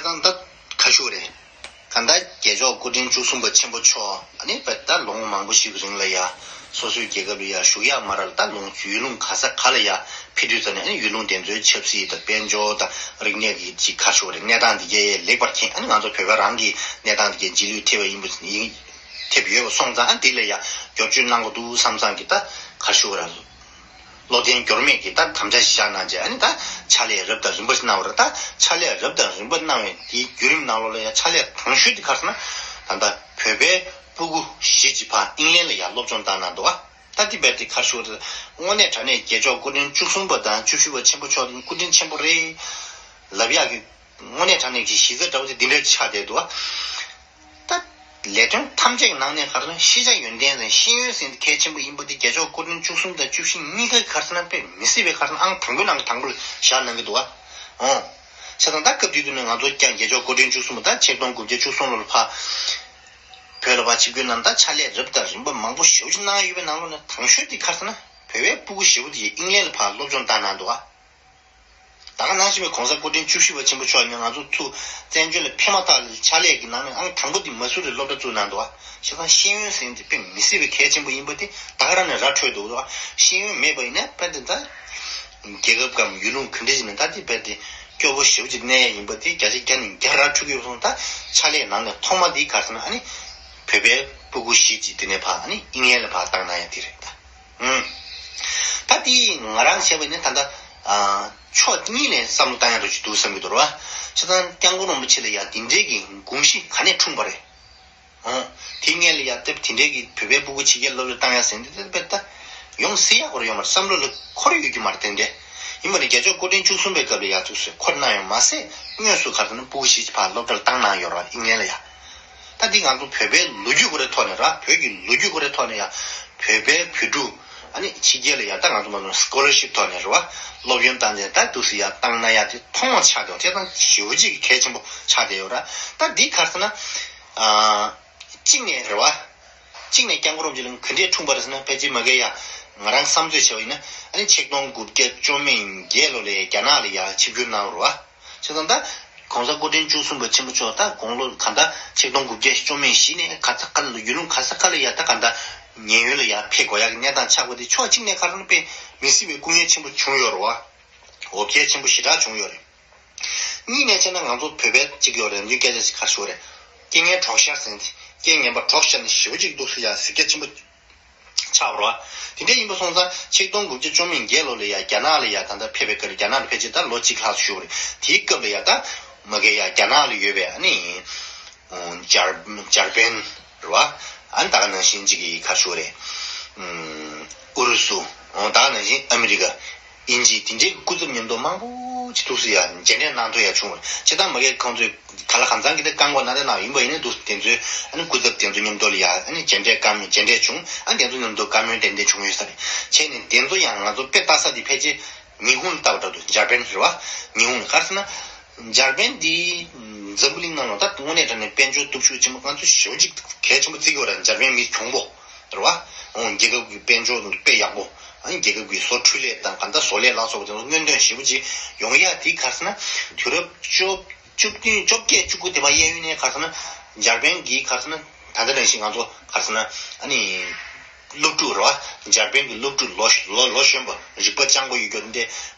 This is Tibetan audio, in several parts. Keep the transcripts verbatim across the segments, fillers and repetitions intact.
ད་ད་ཁ་ཤུ་རེད། གང་ལྟར་རྒྱལ་མཆོག་སྐུ་ཕྲེང་བཅུ་གསུམ་པ་ཆེན་པོ་མཆོག་ཨ་ནི་བས་ད་ལོ་ངོ་མང་པོ་ཞིག་གི་རིང་ལ་ཡ་སོ་སོའི་རྒྱལ་ཁབ་ལ་ཡ་བཞུགས་ཡག་མ་རག་ལ། ད་ལོ་ཡུལ་ལུང་ག་ས་ག་ལ་ཡ་ཕེབས་དུས་ཙ་ནས་ཨ་ནི་ཡུལ་ལུང་དེ་ཚོའི་ཆབ་སྲིད་དང་དཔལ་འབྱོར་དང་རིག་གནས་ཀྱི་ཅིག་ཁ་ཤོར་རེད། གནས་སྟངས་འདི་གས་ལེགས་པར་མཁྱེན། ཨ་ནི་ང་ཚོ་བོད་པ་རང་གི་གནས་སྟངས་འདི་གས་རྗེས་ལུས་ཐེབས་པ་ཡིན་པ་ཡིན་ཐེབས་ཡོད་པ་སོང་ཙང་། ཨ་འདི་ལ་ཡ་བསྒྱུར་བཅོས་གནང་དགོས་འདུག་བསམ་བསམ་གི་ད་ཁ་ཤོར་ར། བློ་བརྟན་འགྱུར་མེད་ཀྱིས་ད་དམ་བཅའ་ཞིག་བཞག་གནང་རྗེས། ཨ་ནི་ད་ཕྱག་ལས་རབ་དང་རིམ་པ་ཞིག་གནང་བ་རེད། ད་ཕྱག་ལས་རབ་དང་རིམ་པ་གནང་བའི་དེའི་བརྒྱུད་རིམ་ནང་ལོགས་ལ་ཡང་ཕྱག་ལས་དང་ཤོས་དེ་ག་རེ་ཟེར་ན། ད་ལྟ་བོད་པའི་སྤུ་གུ་བཞི་ཅིག་ཕར་ཨིང་ལན་ལ་ཡང་སློབ་སྦྱོང་བཏང་གནང་འདུག་བ། ད་དེ་བས་དེ་ག་རེ་ཞུ་དགོས་རེད། དངོས་གནས་དྲང་གནས་རྒྱལ་མཆོག་སྐུ་ཕྲེང་བཅུ་གསུམ་པ་དང་བཅུ་བཞི་པ་ཆེན་པོ་མཆོག་དེ་སྐུ་དྲིན་ཆེན་པོ་རེད་ལབ་ཡག་གི་དངོས་གནས་དྲང་གནས་ཀྱི་གཞི་རྩ་འདྲ་བོ་དེ་འདི་འདྲ་ཆགས་བསྡད་འདུག་བ། ད་ལས་དོན་ཐམས་ཅད་ནང་ནས་ག་རེ་ཟེར་ན་ཤེས་བྱ་ཡོན་ཏན་ཟེར་ཤེས་ཡོན་ཟེར་གལ་ཆེན་པོ་ཡིན་པ་དེ་རྒྱལ་མཆོག་སྐུ་ཕྲེང་བཅུ་གསུམ་དང་བཅུ་བཞི་གཉིས་ཀ་ག་རེ་ཟེར་ན་དཔེ་མི་སྲིད་པའི་ག་རེ་ཟེར་ན་ཨང་དང་པོའི་ནང་གི་དང་པོ་ལ་བཞག་གནང་གི་འདུག་བ། ཨོ། བྱས་ཙང་ད་སྐབས་དེ་དུས་ནས་ང་ཚོ་ཀྱང་རྒྱལ་མཆོག་སྐུ་ཕྲེང་བཅུ་གསུམ་དང་ཆིག་སྟོང་དགུ་བརྒྱ་བཅུ་གསུམ་ལོར་ཕར་བོད་ལ་ཕར་ཆིབས་བསྒྱུར་གནང་། ད་ཕྱག་ལས་རབ་དང་རིམ་པ་མང་པོ་ཞེ་པོ་ཅིག་གནང་ཡོད་པའི་ནང་ལོགས་ནས་དང་ཤོས་དེ་ག་རེ་ཟེར་ན་བོད་པའི་སྤུ་གུ་ཞེ་པོ་དེ་ཨིང་ལན་ལ་ཕར་སློབ་སྦྱོང་བཏང་གནང་འདུག་བ། ད་ག་ནང་བཞིན་པའི་གོང་ས་སྐུ་ཕྲེང་བཅུ་བཞི་པ་ཆེན་པོ་མཆོག་ནས་ང་ཚོ་ཚུར་བཙན་བྱོལ་ལ་ཕེབས་མ་ཐག་ལ་ཕྱག་ལས་ཀྱི་ནང་ནས་ཨང་དང་པོ་དེ་མ་སུ་རི་སློབ་གྲྭ་བཙུགས་གནང་འདུག་བ། བྱས་ཙང་ཤེས་ཡོན་ཟེར་མཁན་དེ་དཔེ་མི་སྲིད་པའི་གལ་ཆེན་པོ་ཡིན་པ་དེ་ད་ག་རང་ནས་ར་འཕྲོད་འདུག་བ། ཤེས་ཡོན་མེད་པ་ཡིན་ན་དཔེ་དེ་ད་རྒྱལ་ཁབ་གམ་ཡུལ་ལུང་ག་འདྲ་ཞིག་ནས་ད་དེ་དཔེ་དེ་སྐྱོ་པོ་ཞེ་པོ་ཅིག་གནས་ཡ་ཡིན་པ་དེ་བརྒྱ་ཆ་བརྒྱ་ནས་བརྒྱ་ར་འཕྲོད་ཀྱི་ཡོད་སོང་། ད་ཕྱག་ལས་ནང་ནས་ཐོག་མ་དེ་ག་རེ་ཟེར་ན་ཨ་ནི་བོད་པའི་སྤུ་གུ་བཞི་ཅིག་དེ་ནས་ཕར་ཨ་ནི་ཨིང་ལན་ལ་ཕར་བཏང་གནང་ཡ་དེ་རེད་ད། ཨུམ། ད་དེ་ང་རང་བྱས་པ་ཡིན་ན་ད་ལྟ་ཨ་ཕྱོགས་གཉིས་ནས་བསམ་བློ་བཏང་ཡ་འདྲ་ཅིག་འདུག་བསམ་གྱི་འདུག་ར། བྱས་ཙང་སྐྱབས་མགོན་རིན་པོ་ཆེ་ལ་ཡ་དེ་འདྲའི་གི་དགོངས་གཞི་ག་ནས་འཁྲུངས་པ་རེད། ཨོ། དེ་སྔོན་ལ་ཡ་དེ་དེ་འདྲའི་གི་བོད་པའི་སྤུ་གུ་ཕྱི་རྒྱལ་སློབ་གྲྭ་བཏང་ཡ་ཟེར་འདི་དེ་དཔེ་ད་ཡོང་སྲིད་ཡ་སྐོར་ཡོད་མ་རེད། བསམ་བློ་ལ་འཁོར་ཡོད་ཀྱི་མ་རེད་དེ་འདྲ། ཡིན་པ་ནི་རྒྱལ་མཆོག་སྐུ་ཕྲེང་བཅུ་གསུམ་པའི་སྐབས་ལ་ཡ་ཐུགས་སུ་འཁོར་གནང་ཡོང་མ་ཟད། དངོས་སུ་ག་རེ་ཟེར་ན་སྤུ་གུ་བཞི་ཅིག་ཕར་སློབ་གྲྭར་བཏང་གནང་ཡོད་ར། ཨིང་ལན་ལ་ཡ། ད་འདི་ང་ཚོ་བོད་པའི་ལོ་རྒྱུས་ཁོ་རའི་ཐོག་ནས་ར། བོད་ཀྱི་ལོ་རྒྱུས་ཁོ་རའི་ཐོག་ནས་ཡ། བོད་པའི་བོད་ཕྲུག་ཨ་ནི་ཕྱི་རྒྱལ་ལ་ཡ་ད་ང་ཚོ་མ་ཚོ་སི་ཀོ་ལར་ཤིབ་ཐོག་ནས་རེད་བ། སློབ་ཡོན་བཏང་ནས་ད་འདུག་སེ་ཡ་བཏང་གནང་ཡ་དེ་ཐོག་མ་ཆགས་བསྡད་པ་དེ་ད་ཞེ་པོ་ཅིག་གལ་ཆེན་པོ་ཆགས་བསྡད་ཡོད་ར། ད་འདི་ག་རེ་ཟེར་ན། ཨ། གཅིག་ནས་རེད་བ། གཅིག་ནས་སྐྱབས་མགོན་རིན་པོ་ཆེ་ལ་ག་འདྲས་འཁྲུངས་པ་རེད་ཟེར་ན། ཕལ་ཆེར་མ་གི་ཡ་ང་རང་བསམ་ཚོད་བྱས་པ་ཡིན་ན་ཨ་ནི་ཆིག་སྟོང་དགུ་བརྒྱ་བཅུ་མེད་བརྒྱད་ལོ་ལ་ཡ་རྒྱ་ནག་ལ་ཡ་ཆིབས་བསྒྱུར་གནང་བ་རེད་བ། བྱས་ཙང་ད་གོང་ས་སྐུ་ཕྲེང་བཅུ་གསུམ་པ་ཆེན་པོ་མཆོག་ད་དགུང་ལོ་ག་འདྲ་ཆིག་སྟོང་དགུ་བརྒྱ་བཅུ་མེད་བཞི་ནས་ག་ས་ག་ལ་ཡུལ་ལུང་ག་ས་ག་ལ་ཡ་ད་ག་འདྲ་ཉེན་གཡོལ་ལ་ཡ་ཕེབས་དགོས་ཡ་གི་གནས་སྟངས་ཆགས་པ་དེ་ཕྱོགས་གཅིག་ནས་ག་རེ་ཟེར་ན་དཔེ་མི་སྲིད་པའི་སྐུ་ངལ་ཆེན་པོ་བྱུང་ཡོད་རེད་བ། འོ་བརྒྱལ་ཆེན་པོ་ཞེ་དྲག་བྱུང་ཡོད་རེད། གཉིས་ནས་བྱས་ན་ང་ཚོ་བོད་པའི་གཅིག་ཡོད་རེད། ཡང་སྐད་ཆ་ཞིག་ག་རེ་ཞུ་དགོས་རེད། རྐྱེན་ངན་གྲོགས་ཤར་ཟེར་ཏེ་རྐྱེན་ངན་པ་གྲོགས་ཤར་ནས་ཞེ་པོ་ཅིག་འདུག་སེ་ཡ་ཟེར་སྐད་ཆེན་པོ་ཆགས་པ་རེད་བ། དེ་འདྲ་ཡིན་པ་སོང་ཙང་ཆིག་སྟོང་དགུ་བརྒྱ་བཅུ་མེད་བརྒྱད་ལོ་ལ་ཡ་རྒྱ་ནག་ལ་ཡ་ད་ལྟ་ཕེབས་པའི་སྐབས་ལ། རྒྱ་ནག་ལ་ཕལ་ཆེར་ད་ལོ་གཅིག་ལྷག་བཞུགས་པ་རེད། དེའི་སྐབས་ལ་ཡ་ད་མ་གི་ཡ་རྒྱ་ནག་ལ་ཡོད་པའི་ཨ་ནི་འཇར་འཇར་པན་རེད་བ། ཨ་ནི་ད་ག་ནང་བཞིན་གཅིག་གི་ག་རེ་ཞུ་དགོས་རེད། ཨུ་རུ་སུ། ད་ག་ནང་བཞིན་ཨ་མི་རི་ཀ། དབྱིན་ཇི། དེ་འདྲའི་སྐུ་ཚབ་མཉམ་དུ་མང་པོ་ཅིག་འདུག་སེ་ཡ་མཇལ་འཕྲད་གནང་ཐུབ་ཡ་བྱུང་བ་རེད། སྤྱིར་བཏང་མ་གི་ཁོང་ཚོས་ག་ལ་གང་འཚམ་གྱི་དེ་བཀའ་འགོག་གནང་རེ་གནང་ཡིན་པ་ཡིན་ན་འདུག་དེ་ཚོའི་ཨ་ནི་སྐུ་ཚབ་དེ་ཚོ་མཉམ་དུ་ལ་ཡ་ཨ་ནི་མཇལ་འཕྲད་བཀའ་མོལ་མཇལ་འཕྲད་བྱུང་། ཨ་དེ་ཚོ་མཉམ་དུ་བཀའ་མོལ་ཏན་ཏན་བྱུང་ཡོད་ས་རེད། བྱས་ནས་དེ་ཚོ་ཡང་ང་ཚོ་དཔེ་ལྟ་ས་དེ་ཕལ་ཆེར་ཉི་ཧོང་ལ་ལྟ་བ་འདྲ་འདུག་འཇར་པན་རེད་བ། ཉི་ཧོང་ལ་ག་རེ་ཟེར་ན། འཇར་པན་འདི་འཛམ་བུ་གླིང་ནང་ལ་ད་དངོས་གནས་དྲང་གནས་དཔལ་འབྱོར་སྟོབས་ཤུགས་ཆེན་པོ་ང་ཚོ་ཞེ་པོ་ཅིག་གལ་ཆེན་པོ་བརྩི་གི་ཡོད་རེད། འཇར་པན་མི་གྱོང་པོ་རེད་བ། འོ་རྒྱལ་ཁབ་ཀྱི་དཔལ་འབྱོར་དཔེ་ཡག་པོ། ཨ་ནི་རྒྱལ་ཁབ་ཀྱི་བཟོ་འཕྲུལ་ལས་དང་གང་ལྟར་བཟོ་ལས་ལ་སོགས་པ་དེ་ཚོ་སྔོན་ཐོན་ཞེ་པོ་ཅིག་ཡོང་ཡ་དེ་ག་རེ་ཟེར་ན། དུས་རབས་བཅུ་བཅུ་བདུན་བཅོ་བརྒྱད་བཅུ་དགུ་དེ་བ་གཡས་གཡོན་ནས་ག་རེ་ཟེར་ན། འཇར་པན་གྱི་ག་རེ་ཟེར་ན། ད་ལྟ་ནང་བཞིན་ང་ཚོ་ག་རེ་ཟེར་ན། ཨ་ནི། སློབ་ཕྲུག་རེད་བ། འཇར་པན་གྱི་སློབ་ཕྲུག་ལོ་ལོ་ལོ་གཞོན་པ་རིག་པ་སྤྱང་པོ་ཡོད་རྒྱུ་འདི་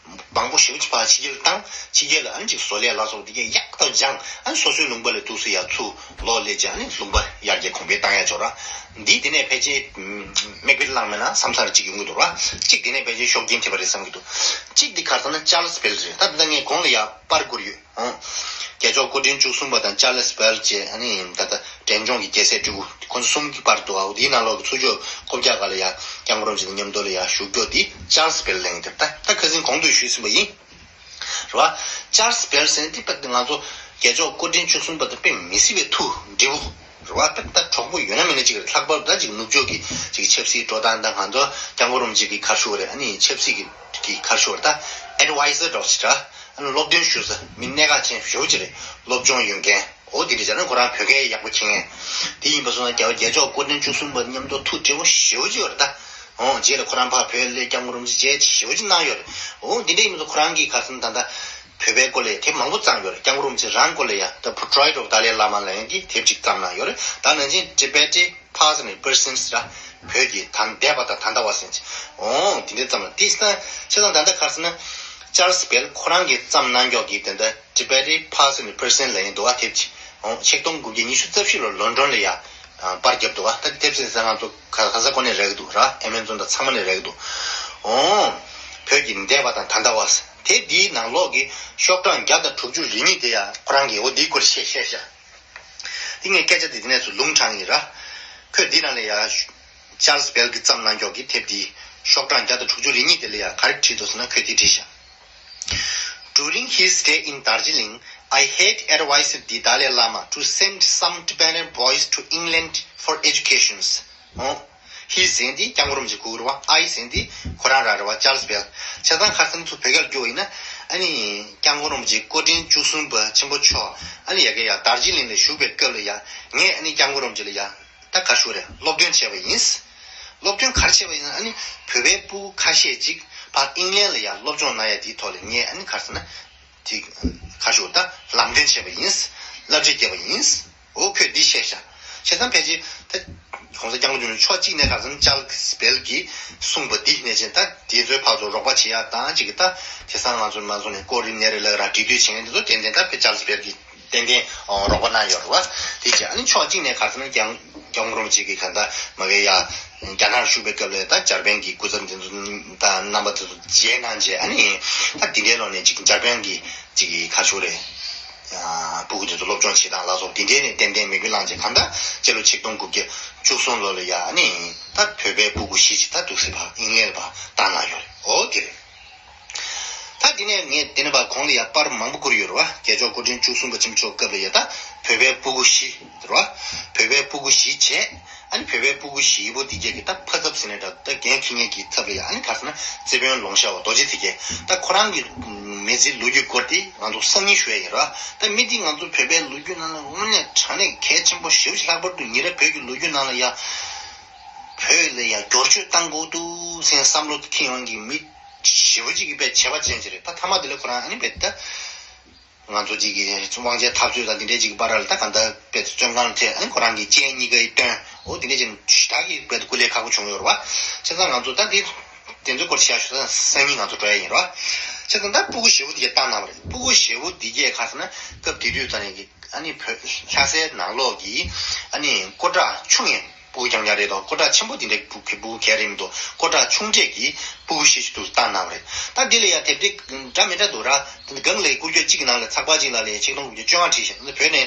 མང་པོ་ཞེ་པོ་ཅིག་ཕར་ཕྱི་རྒྱལ་བཏང་། ཕྱི་རྒྱལ་ལ་ཨ་ནི་ཅིག་བཟོ་ལས་ལ་སོགས་དེ་གས་ཡག་ཐག་སྦྱངས། ཨ་ནི་སོ་སོའི་ལུང་པ་ལ་འདུག་སེ་ཡ་ཚུར་ལོག་སླེབས་བྱས་ཨ་ནི་ལུང་པ་ཡར་རྒྱས་གོང་འཕེལ་བཏང་ཡ་ཅིག་རེད་བ། འདི་དེ་ནས་ཕལ་ཆེར་མིག་དཔེ་བླངས་མེད་ན་བསམ་ས་རེ་ཅིག་ཡོང་གི་འདུག་རེད་བ། གཅིག་དེ་ནས་ཕལ་ཆེར་ཤུགས་རྐྱེན་ཐེབས་པ་རེད་བསམ་གྱི་འདུག་གཅིག་དེ་ག་རེ་ཟེར་ན་ཅཱརལ་སི་བེལ་རེད། ད་འདི་ད་ངས་གོང་ལ་ཡ་པར་བསྐུར་ཡོད། ཨོ། རྒྱལ་མཆོག་སྐུ་ཕྲེང་བཅུ་གསུམ་པ་དང་ཅཱརལ་སི་བེལ་བཅས་ཨ་ནི་ད་ལྟ་འབྲས་ལྗོངས་ཀྱི་རྒྱལ་སྲས་སྤྲུལ་སྐུ་ཁོང་ཚོ་གསུམ་གྱི་བར་དུ། ཨོ། དེའི་ནང་ལོགས་ཀྱི་ཚུར་ཕྱོགས་རྐུབ་བཀྱག་སྒང་ལ་ཡ་སྐྱབས་མགོན་རིན་པོ་ཆེ་དང་མཉམ་དུ་ལ་ཡ་བཞུགས་རྒྱུ་དེ་ཅཱརལ་སི་བེལ་ལབ་མཁན་དེ་རེད། ད་ད་ཁ་སང་གོང་དུ་ཞུས་ཟིན་པ་ཡིན། རེད་བ། ཅཱརལ་སི་བེལ་ཟེར་མཁན་དེ་ད་ང་ཚོ་རྒྱལ་མཆོག་སྐུ་ཕྲེང་བཅུ་གསུམ་པ་དང་དཔེ་མི་སྲིད་པའི་ཐུགས་འདྲིས་པོ་རེད་བ། དཔེ་ད་གྲོགས་པོ་ཡོད་ན་མེད་ན་ཅིག་རེད། ལྷག་པར་དུ་ད་ཅིག་ནུབ་ཕྱོགས་ཀྱི་ཅིག་ཆབ་སྲིད་འགྲོ་སྟངས་དང་། ང་ཚོ་སྐྱབས་མགོན་རིན་པོ་ཆེ་གི་ག་རེ་ཞུ་དགོས་རེད། ཨ་ནི་ཆབ་སྲིད་ཀྱི་གི་ག་རེ་ཞུ་དགོས་རེད། ད་ཨེཌ་ཝའི་ཟར་འདྲ་བོ་ཅིག་རེད། ཨ་ནི་སློབ་སྟོན་ཞུ་ས་མི་གནད་འགག་ཅན་ཞེ་པོ་ཅིག་རེད། སློབ་སྦྱོང་ཡོད་མཁན། འོ་དེ་འདྲ་བྱས་ན་ཁོ་རང་བོད་སྐད་ཡག་པོ་མཁྱེན་མཁན་དེ་ཡིན་པ་སོང་ན། རྒྱལ་བ་རྒྱལ་མཆོག་སྐུ་ཕྲེང་བཅུ་གསུམ་པ་མཉམ་དུ་ཐུགས་འདྲིས་པོ་ཞེ་པོ་ཅིག་ཡོད་རེད་ད། འོ་རྗེས་ལ་ཁོ་རང་ཕར་བོད་སླེབས། སྐྱབས་མགོན་རིན་པོ་ཆེ་མཇལ་ཞེ་པོ་ཅིག་གནང་ཡོད་རེད། འོ་འདི་འདྲ་ཡིན་པ་སོང་ན་ཁོ་རང་གིས་ག་རེ་ཟེར་ན། ད་ལྟ་ བོད་པའི་སྐོར་ལ་དེབ་མང་པོ་བརྩམས་ཡོད་རེད། སྐྱབས་མགོན་རིན་པོ་ཆེ་རང་སྐོར་ལ་ཡང་The Portrait of Dalai Lama ལབ་མཁན་གྱི་དེབ་ཅིག་བརྩམས་གནང་ཡོད་རེད། ད་ནང་བཞིན་Tibet Past and Present ལ་བོད་ཀྱི་ད་འདས་པ་དང་ད་ལྟ་བ་ཟེར་ཅིག་འོང་དེ་འདྲའི་བརྩམས་ལ། དེ་ཡིན་ཙང་ད་ལྟ་ག་རེ་ཟེར་ན། Charles Bell ཁོ་རང་གིས་བརྩམས་གནང་མགྱོགས་ཀྱི་དེ་འདྲ་Tibet Past and Present ལབ་མཁན་འདུག་བ། དེབ་ཅིག་འོང་ཆིག་སྟོང་དགུ་བརྒྱ་ཉི་ཤུ་རྩ་བཞི་ལོར་ལོན་ཌོན་ལ་ཡ་པར་བརྒྱབ་འདུག་བ། ད་དེབ་ཟེར་ས་ང་ཚོ་ག་ག་ས་གོ་ནས་རག་གི་འདུག་ར། ཨེ་མེ་ཛོན་དང་ཚང་མ་ནས་རག་གི་འདུག་འོང་བོད་ཀྱི་འདས་པ་དང་ད་ལྟ་བ་ཟེར། དེ་འདིའི་ནང་ལོགས་ཀྱི་ཤོག་གྲངས་བརྒྱ་དང་དྲུག་ཅུ་རེ་གཉིས་དེ་ཡང་ཁོ་རང་གིས་འོ་འདིའི་སྐོར་བཤད་བཤད་ཤག་འདི་ངས་སྐད་ཆ་དེ་འདི་ནས་ཚུར་ལུང་དྲངས་ཡིན་ར། ཁོས་འདི་ནང་ལ་ཡང་Charles Bell གིས་བརྩམས་གནང་མགྱོགས་ཀྱི་དེབ་འདི་ཤོག་གྲངས་བརྒྱ་དང་དྲུག་ཅུ་རེ་གཉིས་དེ་ལ་ཡང་ག་རེ་བྲིས་འདུག་ཟེར་ན། ཁོས་འདི་བྲིས་ཤག During his stay in Darjeeling, I had advised the Dalai Lama to send some Tibetan boys to England for educations. ཨོ། He ཟེར་འདི་སྐྱབས་མགོན་རིན་པོ་ཆེ་སྐུ་རེད་བ། I ཟེར་འདི་ཁོ་རང་རང་རེད་བ། Charles Bell། བྱས་ཙང་ཁ་སང་ཚུར་བོད་སྐད་ལ་བསྒྱུར་བ་ཡིན་ན། ཨ་ནི། སྐྱབས་མགོན་རིན་པོ་ཆེ་སྐུ་ཕྲེང་བཅུ་གསུམ་པ་ཆེན་པོ་མཆོག་ཨ་ནི་ཡ་གི་ཡ་དར་ཇི་ལིང་ལ་བཞུགས་པའི་སྐབས་ལ་ཡ། ངས་ཨ་ནི་སྐྱབས་མགོན་རིན་པོ་ཆེ་ལ་ཡ། ད་ག་ཞུ་རེད། སློབ་སྟོན་བྱས་པ་ཡིན། སློབ་སྟོན་ག་རེ་བྱས་པ་ཡིན་ན། ཨ་ནི་བོད་པའི་སྤུ་གུ་ཁ་ཤས་ཅིག་ཕར་ཨིང་ལན་ལ་ཡ་སློབ་སྦྱོང་གནང་ཡ་དེའི་ཐོག་ལ་ངས་ཨ་ནི་ག་རེ་ཟེར་ན། དེ་ག་ཞུ་ད་ལམ་སྟོན་བྱས་པ་ཡིན། བསླབ་བྱ་བརྒྱབ་པ་ཡིན། འོ་ཁོས་འདི་བཤད་ཤག་བྱས་ཙང་ཕལ་ཆེར་ད་༸གོང་ས་༸སྐྱབས་མགོན་ཆེན་པོ་མཆོག་གཅིག་ནས་ག་རེ་ཟེར་ན་ཅཱལ་སི་བེལ་གྱིས་གསུངས་པ་འདི་ནས་བྱས་ད་དེ་ཚོའི་ཕར་ཚུར་རོགས་པ་བྱེད་ཡ་དང་གཅིག་གི་ད་དེང་སང་ང་ཚོ་མ་སོང་ནས་སྐོར་རིམ་ནས་རེ་ལ་ར་འབྲེལ་མཐུད་བྱེད་མཁན་དེ་ཚོ་ཏན་ཏན་ད་ཕེ་ཅཱལ་སི་བེལ་གྱིས་ཏན་ཏན་རོགས་པ་གནང་ཡོད་རེད་བ། དེ་བྱས་ཨ་ནི་ཕྱོགས་གཅིག་ནས་ག་རེ་ཟེར་ན་༸སྐྱབས་མགོན་རིན་པོ་ཆེ་གིས་ག་ད་མ་གི་ཡ་རྒྱ་ནག་བཞུགས་པའི་སྐབས་ལ་ད་འཇར་པན་གྱི་སྐུ་ཚབ་དེ་ཚོ་ད་རྣམ་པ་དེ་ཚོ་མཇལ་གནང་རྗེས་ཨ་ནི་ད་དེ་འདྲའི་ལོག་ནས་ཅིག་འཇར་པན་གྱི་ཅིག་གི་ཁ་ཕྱོགས་རེད། སྤུ་གུ་དེ་ཚོ་སློབ་སྦྱོང་བྱེད་སྟངས་ལ་སོགས་དེ་འདྲའི་ནས་ཏན་ཏན་མིག་དཔེ་བླངས་རྗེས་གང་ལྟར་སྤྱི་ལོ་ཆིག་སྟོང་དགུ་བརྒྱ་བཅུ་གསུམ་ལོ་ལ་ཡ་ཨ་ནི་ད་བོད་པའི་སྤུ་གུ་བཞི་ཅིག་ད་འདུག་སེ་ཕར་ཨིང་ལན་ལ་ཕར་བཏང་གནང་ཡོད་རེད། འོ་དེ་རེད། ད་དེ་ནས་ངས་དེ་ནས་ཕར་གོང་ལ་ཡ་པར་མང་པོ་བསྐུར་ཡོད་རེད་བ། རྒྱལ་མཆོག་སྐུ་ཕྲེང་བཅུ་གསུམ་པ་ཆེན་པོ་མཆོག་སྐབས་ལ་ཡ་ད་བོད་པའི་སྤུ་གུ་བཞི་རེད་བ། བོད་པའི་སྤུ་གུ་བཞི་བྱས། ཨ་ནི་བོད་པའི་སྤུ་གུ་བཞི་པོ་འདི་གས་ཀྱི་ད་ཕ་ཚབ་ཟེར་ནས་འདྲ་ད་འགན་འཁྱེར་མཁན་གྱི་ཚབ་ལ་ཡ་ཨ་ནི་ག་རེ་ཟེར་ན་རྩེ་དཔོན་ལོང་ཤ་བ་རྡོ་རྗེ་དེ་གས་ད་ཁོ་རང་གི་མི་ཚེའི་ལོ་རྒྱུས་སྐོར་དེ་ང་ཚོ་སང་ཉིན་ཞུ་ཡ་ཡིན་ར། ད་མི་འདི་ང་ཚོ་བོད་པའི་ལོ་རྒྱུས་ནང་ལ་དངོས་གནས་དྲང་གནས་གལ་ཆེན་པོ་ཞེ་པོ་ཅིག་ལྷག་པར་དུ་ཉེ་རབས་བོད་ཀྱི་ལོ་རྒྱུས་ནང་ལ་ཡ་བོད་ལ་ཡ་བསྒྱུར་བཅོས་བཏང་དགོས་འདུག་ཟེར་བསམ་བློ་འཁྱེར་ཡོང་གི་མི་ཞེ་པོ་ཅིག་གི་དཔེ་བྱས་པ་ཅན་ཅིག་རེད། ད་མཐའ་མ་དེ་ལ་ཁོ་རང་ཨ་ནི་དཔེ་ད། ང་ཚོ་གཅིག་གིས་དབང་ཆའི་འཐབ་རྩོད་དང་འདི་འདྲའི་གཅིག་གི་བར་ལ་ད་གང་ལྟར་དཔེ་བཙོན་ཁང་ལ་ཐེ་ཨ་ནི་ཁོ་རང་གི་སྤྱན་གཉིས་ཀའི་སྟོན་འོ་འདི་འདྲའི་ཅིག་ཞེ་དྲག་གི་དཔེ་སྐུ་ལས་ཁག་པོ་བྱུང་ཡོད་རེད་བ། བྱས་ཙང་ང་ཚོ་ད་འདི་དེ་ཚོའི་སྐོར་བཤད་ཞུ་ད་སང་ཉིན་ང་ཚོ་འགྲོ་ཡ་ཡིན་རེད་བ། བྱས་ཙང་ད་སྤུ་གུ་ཞེ་པོ་འདི་གས་བཏང་གནང་བ་རེད། སྤུ་གུ་ཞེ་པོ་འདི་གས་ག་རེ་ཟེར་ན་སྐབས་དེ་དུས་ད་ནས་ཀྱི་ཨ་ནི་བོད་ལྷ་སའི་ནང་ལོགས་ཀྱི་ཨ་ནི་སྐུ་དྲག་ཆུང་ངེ་སྤུ་གུ་རྐྱང་རྐྱང་རེད་དོ། སྐུ་དྲག་ཆེན་པོ་དེ་འདྲའི་སྤུ་གུ་སྤུ་གུ་ག་རེ་མི་འདུག་སྐུ་དྲག་ཆུང་གྲས་ཀྱི་སྤུ་གུ་བཞི་ཞིག་ཏུ་བཏང་གནང་བ་རེད། ད་འདི་ལ་ཡ་དེབ་ཐེར་འདྲ་མི་འདྲ་འདུག་ར། དེ་འདི་སྒང་ལ་བསྐུར་སྐྱོད་གཅིག་གི་ནང་ལ་ཚགས་པར་གཅིག་ནང་ལ་ཆིག་སྟོང་དགུ་བརྒྱ་བཅོ་ལྔ་བྲིས་ཤག་འདི་བོད་ནས་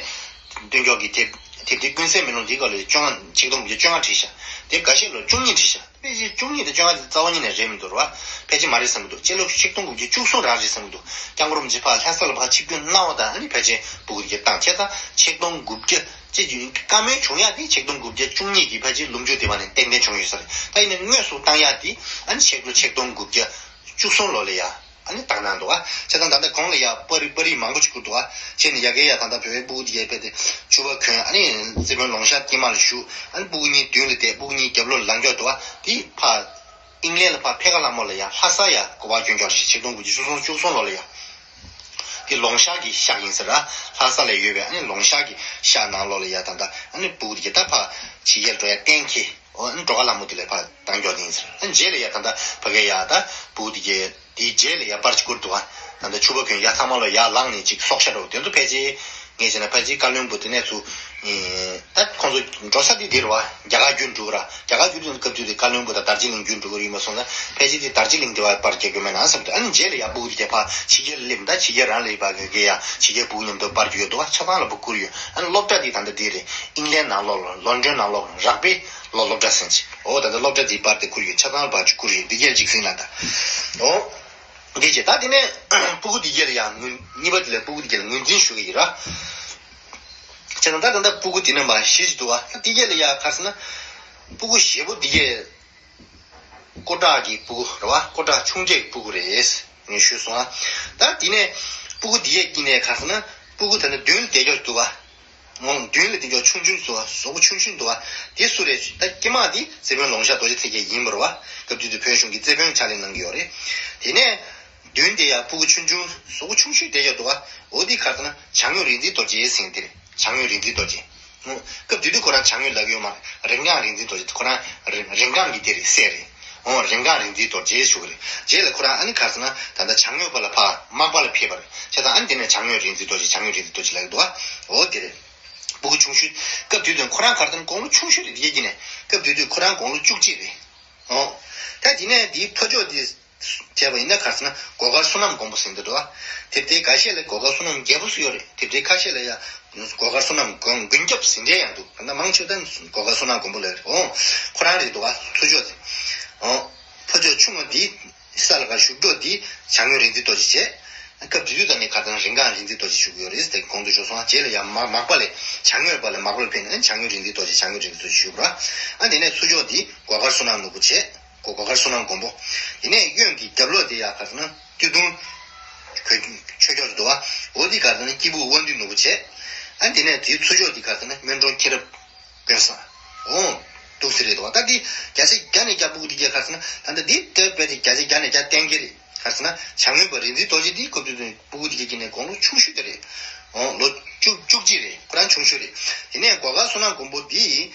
སྟོན་ཀྱོག་གི་དེབ་དེབ་ཐེར་ཀུན་གསལ་མེ་ལོང་འདི་སྒང་ལ་བཅོ་ལྔ་ཆིག་སྟོང་དགུ་བརྒྱ་བཅོ་ལྔ་བྲིས་ཤག་དེབ་འགའ་ཤས་ལ་བཅུ་གཉིས་བྲིས་ཤག་དཔེ་ཆ་བཅུ་གཉིས་དང་བཅོ་ལྔ་དེ་རྩ་བ་ཉིད་ནས་རེད་མི་འདུག་ར་བ། ཕལ་ཆེར་མ་རེད་བསམ་གྱི་འདུག་སྤྱི་ལོ་ཆིག་སྟོང་དགུ་བརྒྱ་བཅུ་གསུམ་རང་རེད་བསམ་གྱི་འདུག་སྐྱབས་མགོན་རིན་པོ་ཆེ་ཕར་ལྷ་ས་ལ་ཕར་ཆིབས་བསྒྱུར་གནང་བ་དང་ཨ་ནི་ཕལ་ཆེར་སྤུ་གུ་དེ་གས་བཏང་བྱས་ཙང་ཆིག་སྟོང་དགུ་བརྒྱ་ཅེས་བཀའ་མོལ་བྱུང་ཡག་དེ་ཆིག་སྟོང་དགུ་བརྒྱ་བཅུ་གཉིས་ཀྱི་ཕལ་ཆེར་ལོ་མཇུག་དེ་བ་ནས་ཏན་ཏན་བྱུང་ཡོད་ས་རེད། ད་ཡིན་ནའི་དངོས་སུ་བཏང་ཡག་དེ་ཨ་ནི་ཕྱི་ལོ་ཆིག་སྟོང་དགུ་བརྒྱ་བཅུ་གསུམ་ལོ་ལ་ཡ་ཨ་ནི་བཏང་གནང་འདུག་བ། བྱས་ཙང་ད་ལྟ་གོང་ལ་ཡ་པར་རིས་པར་རིས་མང་པོ་ཞིག་བསྐུར་འདུག་བ། བྱས་ནས་ཡ་གི་ཡ་ད་ལྟ་བོད་པའི་སྤུ་གུ་དེ་གས་ཕེབས་ཏེ་ཕྱུ་པ་གོན་ཨ་ནི་རྩེ་དཔོན་ལོང་ཤ་དཀྱིལ་མ་ལ་བཞུགས་ཨ་ནི་སྤུ་གུ་གཉིས་མདུན་ལ་བསྡད་སྤུ་གུ་གཉིས་རྒྱབ་ལོགས་ལ་ལངས་ཀྱོག་འདུག་བ། དེ་ཕར་ཨིང་ལན་ལ་ཕར་ཕེབས་ཁ་ལ་མོ་ལ་ཡ་ལྷ་ས་ཡ་གོ་བ་གྱོན་ཀྱོག་རེད། ཆིག་སྟོང་དགུ་བརྒྱ་བཅུ་གསུམ་བཅུ་གསུམ་ལོ་ལ་ཡ། དེ་ལོང་ཤ་གི་ཤག་ཡིན་ཟེར་ར། ལྷ་ས་ལ་ཡོད་པའི་ཨ་ནི་ལོང་ཤ་གི་ཤག་ནང་ལོགས་ལ་ཡ་ད་ལྟ་ཨ་ནི་སྤུ་གུ་དེ་གས་ད་ཕར་ཕྱི་རྒྱལ་འགྲོ་ཡ་གཏན་འཁེལ་ཨོ་ཨ་ནི་འགྲོ་ཁ་ལ་མོ་དེ་ལ་ཕར་བཏང་ཀྱོག་དེ་ཡིན་ཟེར། ཨ་ནི་རྗེས་ལ་ཡ་ད་ལྟ་ཕ་གི་ཡ་ད་སྤུ་གུ་དེ་གས་དེའི་རྗེས་ལ་ཡ་པར་ཅིག་བསྐུར་འདུག་བ། ད་ལྟ་ཕྱུ་པ་གོན་ཡ་ཚང་མ་ལོ་ཡར་ལངས་ནས་ཅིག་སྲོག་ཤ་འདྲ་བོ་དེ་ཚོ་ཕལ་ཆེར་ངས་བྱས་ན་ཕལ་ཆེར་བཀའ་བློན་སྦུག་དེ་ནས་ཚུར། ད་ཁོང་ཚོ་འགྲོ་ས་དེ་འདིར་བ་རྒྱ་གར་བརྒྱུད་འགྲོ་གི་ར། རྒྱ་གར་བརྒྱུད་དུས་སྐབས་དུས་དེ་བཀའ་བློན་སྦུག་དང་དར་ཇི་ལིང་བརྒྱུད་འགྲོ་གི་ར་ཡིན་པ་སོང་ཙང་ཕལ་ཆེར་དེ་དར་ཇི་ལིང་དེ་བ་པར་རྒྱག་རྒྱུ་མེད་ན་བསམ་འདུག་ཨ་ནི་རྗེས་ལ་ཡ་སྤུ་གུ་དེ་གས་ཕར་ཕྱི་རྒྱལ་སླེབས། ད་ཕྱི་རྒྱལ་རང་ལ་ཡི་བ་གི་གི་ཡ་ཕྱི་རྒྱལ་སྤུ་གུ་མཉམ་དུ་པར་རྒྱུག་ཡོད་འདུག་བ། ཆ་ཚང་ལ་བུ་བསྐུར་ཡོད། ཨ་ནི་སློབ་གྲྭ་དེ་ད་ལྟ་དེ་རེད། ཨིང་ལན་ནང་ལོགས་ལ་ལོན་ཌོན་ནང་ལོགས་ལ་རག་པའི་ལོ་སློབ་གྲྭ་ཟེར་ཅིག་འོ་ད་ལྟ་སློབ་གྲྭ་དེའི་པར་དེ་བསྐུར་ཡོད། ཆ་ཚང་ལ་བར་ཅིག་བསྐུར་ཡོད། འདི་རྒྱལ་ཅིག་ཟིན་ལ་ད་འོ། འདི་བྱས་ད་དེ་ནས་སྤུ་གུ་འདི་རྒྱལ་ཡང་ངོས་གཉིས་པ་དེ་ལ་སྤུ་གུ་འདི་རྒྱལ་ངོས་འཛིན་ཞུ་གི་ཡིན་ར། བྱས་ཙང་ད་ད་ལྟ་སྤུ་གུ་དེ་ནས་མ་བཞི་ཅིག་འདུག་བ། ད་འདི་རྒྱལ་ལ་ཡ་ག་རེ་ཟེར་ན། སྤུ་གུ་བཞི་པོ་འདི་རྒྱལ་སྐུ་དྲག་གི་སྤུ་གུ་རེད་བ། སྐུ་དྲག་ཆུང་གྲས་ཀྱི་སྤུ་གུ་རེད། ངས་ཞུས་སོང་ཨ། ད་དེ་ནས་སྤུ་གུ་འདི་རྒྱལ་དཀྱིལ་ནས་ག་རེ་ཟེར་ན་སྤུ་གུ་ད་ནི་མདུན་ལ་བསྡད་ཀྱོག་འདུག་བ། མོ་མདུན་ལ་དེ་ཀྱོག་ཆུང་ཆུང་འདུག་བ། གཟུགས་པོ་ཆུང་ཆུང་འདུག་བ། དེ་སུ་རེད། ད་དཀྱིལ་མ་དེ་རྩེ་དཔོན་ལོང་ཤ་རྡོ་རྗེ་ཐེག་གེ་ཡིན་པ་རེད་བ། སྐབས་དུས་དེ་བོད་གཞུང་གི་རྩེ་དཔོན་ཕྱག་ལས་གནང་གི་ཡོད་རེད། དེ་ནས་ མདུན་དེ་ཡང་སྤུ་གུ་ཆུང་ཆུང་གཟུགས་པོ་ཆུང་ཤོས་དེ་ཡོད་འདུག་བ། འོ་དེ་ག་རེ་ཟེར་ན་བྱང་ངོས་རིག་འཛིན་རྡོ་རྗེ་ཟེར་དེ་རེད། བྱང་ངོས་རིག་འཛིན་རྡོ་རྗེ། སྐབས་དེ་དུས་ཁོ་རང་བྱང་ངོས་ལབ་ཀྱི་ཡོད་མ་རེད། རིང་སྒང་རིག་འཛིན་རྡོ་རྗེ། ཁོ་རང་རིང་རིང་སྒང་གི་དེ་རེད། སྲས་རེད། འོ་རིང་སྒང་རིག་འཛིན་རྡོ་རྗེ་ཞུ་གི་རེད། རྗེས་ལ་ཁོ་རང་ཨ་ནི་ག་རེ་ཟེར་ན་ད་ལྟ་བྱང་ངོས་པ་ལ་ཕར་མག་པ་ལ་ཕེབས་པ་རེད། བྱས་ཙང་ཨ་ནི་དེ་ནས་བྱང་ངོས་རིག་འཛིན་རྡོ་རྗེ་བྱང་ངོས་རིག་འཛིན་རྡོ་རྗེ་ལབ་ཀྱི་འདུག་བ། འོ་དེ་རེད། སྤུ་གུ་ཆུང་ཤོས། སྐབས་དེ་དུས་ཁོ་རང་ག་རེ་ཟེར་ན་དགུང་ལོ་ཆུང་ཤོས་རེད། དེ་ག་གི་ནས་སྐབས་དེ་དུས་ཁོ་རང་དགུང་ལོ་བཅུ་གཅིག་རེད། འོ། ད་དེ་ནས་དེའི་ཕ་ཇོ་དེ། བྱས་པ་ཡིན་ན་ག་རེ་ཟེར་ན་སྒོ་དཀར་བསོད་ནམས་མགོན་པོ་ཟེར་འདི་འདུག་བ། དེབ་དེའི་འགའ་ཤས་ལ་སྒོ་དཀར་བསོད་ནམས་རྒྱལ་པོ་སུ་ཡོད་རེད། དེབ་དེའི་ཁ་ཤས་ལ་ཡང་སྒོ་དཀར་བསོད་ནམས་མགོན་མགོན་སྐྱབས་ཟེར་འདྲ་ཡང་འདུག་ད་མང་ཆེ་བ་ད་སྒོ་དཀར་བསོད་ནམས་མགོན་པོ་ལབ་རེད། འོ། ཁོ་རང་རེད་འདུག་བ། ཚུར་ཕྱོགས་དེ། འོ། ཕ་ཇོ་ཆུང་བ་འདི་ས་ལ་ག་བཞུགས་འགྲོ་འདི་བྱང་ངོས་རིག་འཛིན་རྡོ་རྗེ་བྱས། སྐབས་དེ་དུས་ད་ནི་ག་རེ་ཟེར་ན་རིང་སྒང་རིག་འཛིན་རྡོ་རྗེ་བཞུགས་ཡོད་རེད། དེ་གོང་དུ་ཞུས་སོང་། རྗེས་ལ་ཡང་མ་མག་པ་ལས་བྱང་ངོས་པ་ལས་མག་པ་ལ་ཕེབས་ནས་བྱང་ངོས་རིག་འཛིན་རྡོ་རྗེ་བྱང་ངོས་རིག་འཛིན་རྡོ་རྗེ་ཞུས་པ་ར། ཨ་དེ་ནས་ཚུར་ཕྱོགས་འདི་སྒོ་དཀར་བསོད་ནམས་ནོར་བུ་བྱས། སྒོ་སྒོ་དཀར་བསོད་ནམས་མགོན་པོ། དེ་ནས་གཡོན་གྱི་རྒྱབ་ལོགས་དེ་ཡང་ག་རེ་ཟེར་ན་སྟོད་ཐུང་། ཆོས་སྐྱོང་དུ་འདུག་བ། འོ་དེ་ག་རེ་ཟེར་ན་སྐྱེས་བུ་དབང་འདུས་ནོར་བུ་བྱས། ཨ་དེ་ནས་དེའི་ཚུར་ཕྱོགས་དེ་ག་རེ་ཟེར་ན་སྨན་གྲོང་མཁྱེན་རབ་ཀུན་བཟང་། འོ། འདུག་སེ་རེད་འདུག་བ། ད་དེ་བརྒྱ་ཆ་བརྒྱ་ནས་བརྒྱ་སྤུ་གུ་དེ་གས་ག་རེ་ཟེར་ན་ད་ལྟ་དེ་ལྟོས་པས་དེ་བརྒྱ་ཆ་བརྒྱ་ནས་བརྒྱ་གཏན་འཁེལ་རེད། ག་རེ་ཟེར་ན་བྱང་ངོས་པ་རིག་འཛིན་རྡོ་རྗེ་དེ་སྐབས་དེ་དུས་སྤུ་གུ་དེ་གས་ཀྱི་ནས་དགུང་ལོ་ཆུང་ཤོས་དེ་རེད། འོ་ལོ་བཅུ་བཅུ་གཅིག་རེད། ཁོ་རང་ཆུང་ཤོས་རེད། དེ་ནས་སྒོ་དཀར་བསོད་ནམས་མགོན་པོ་དེ་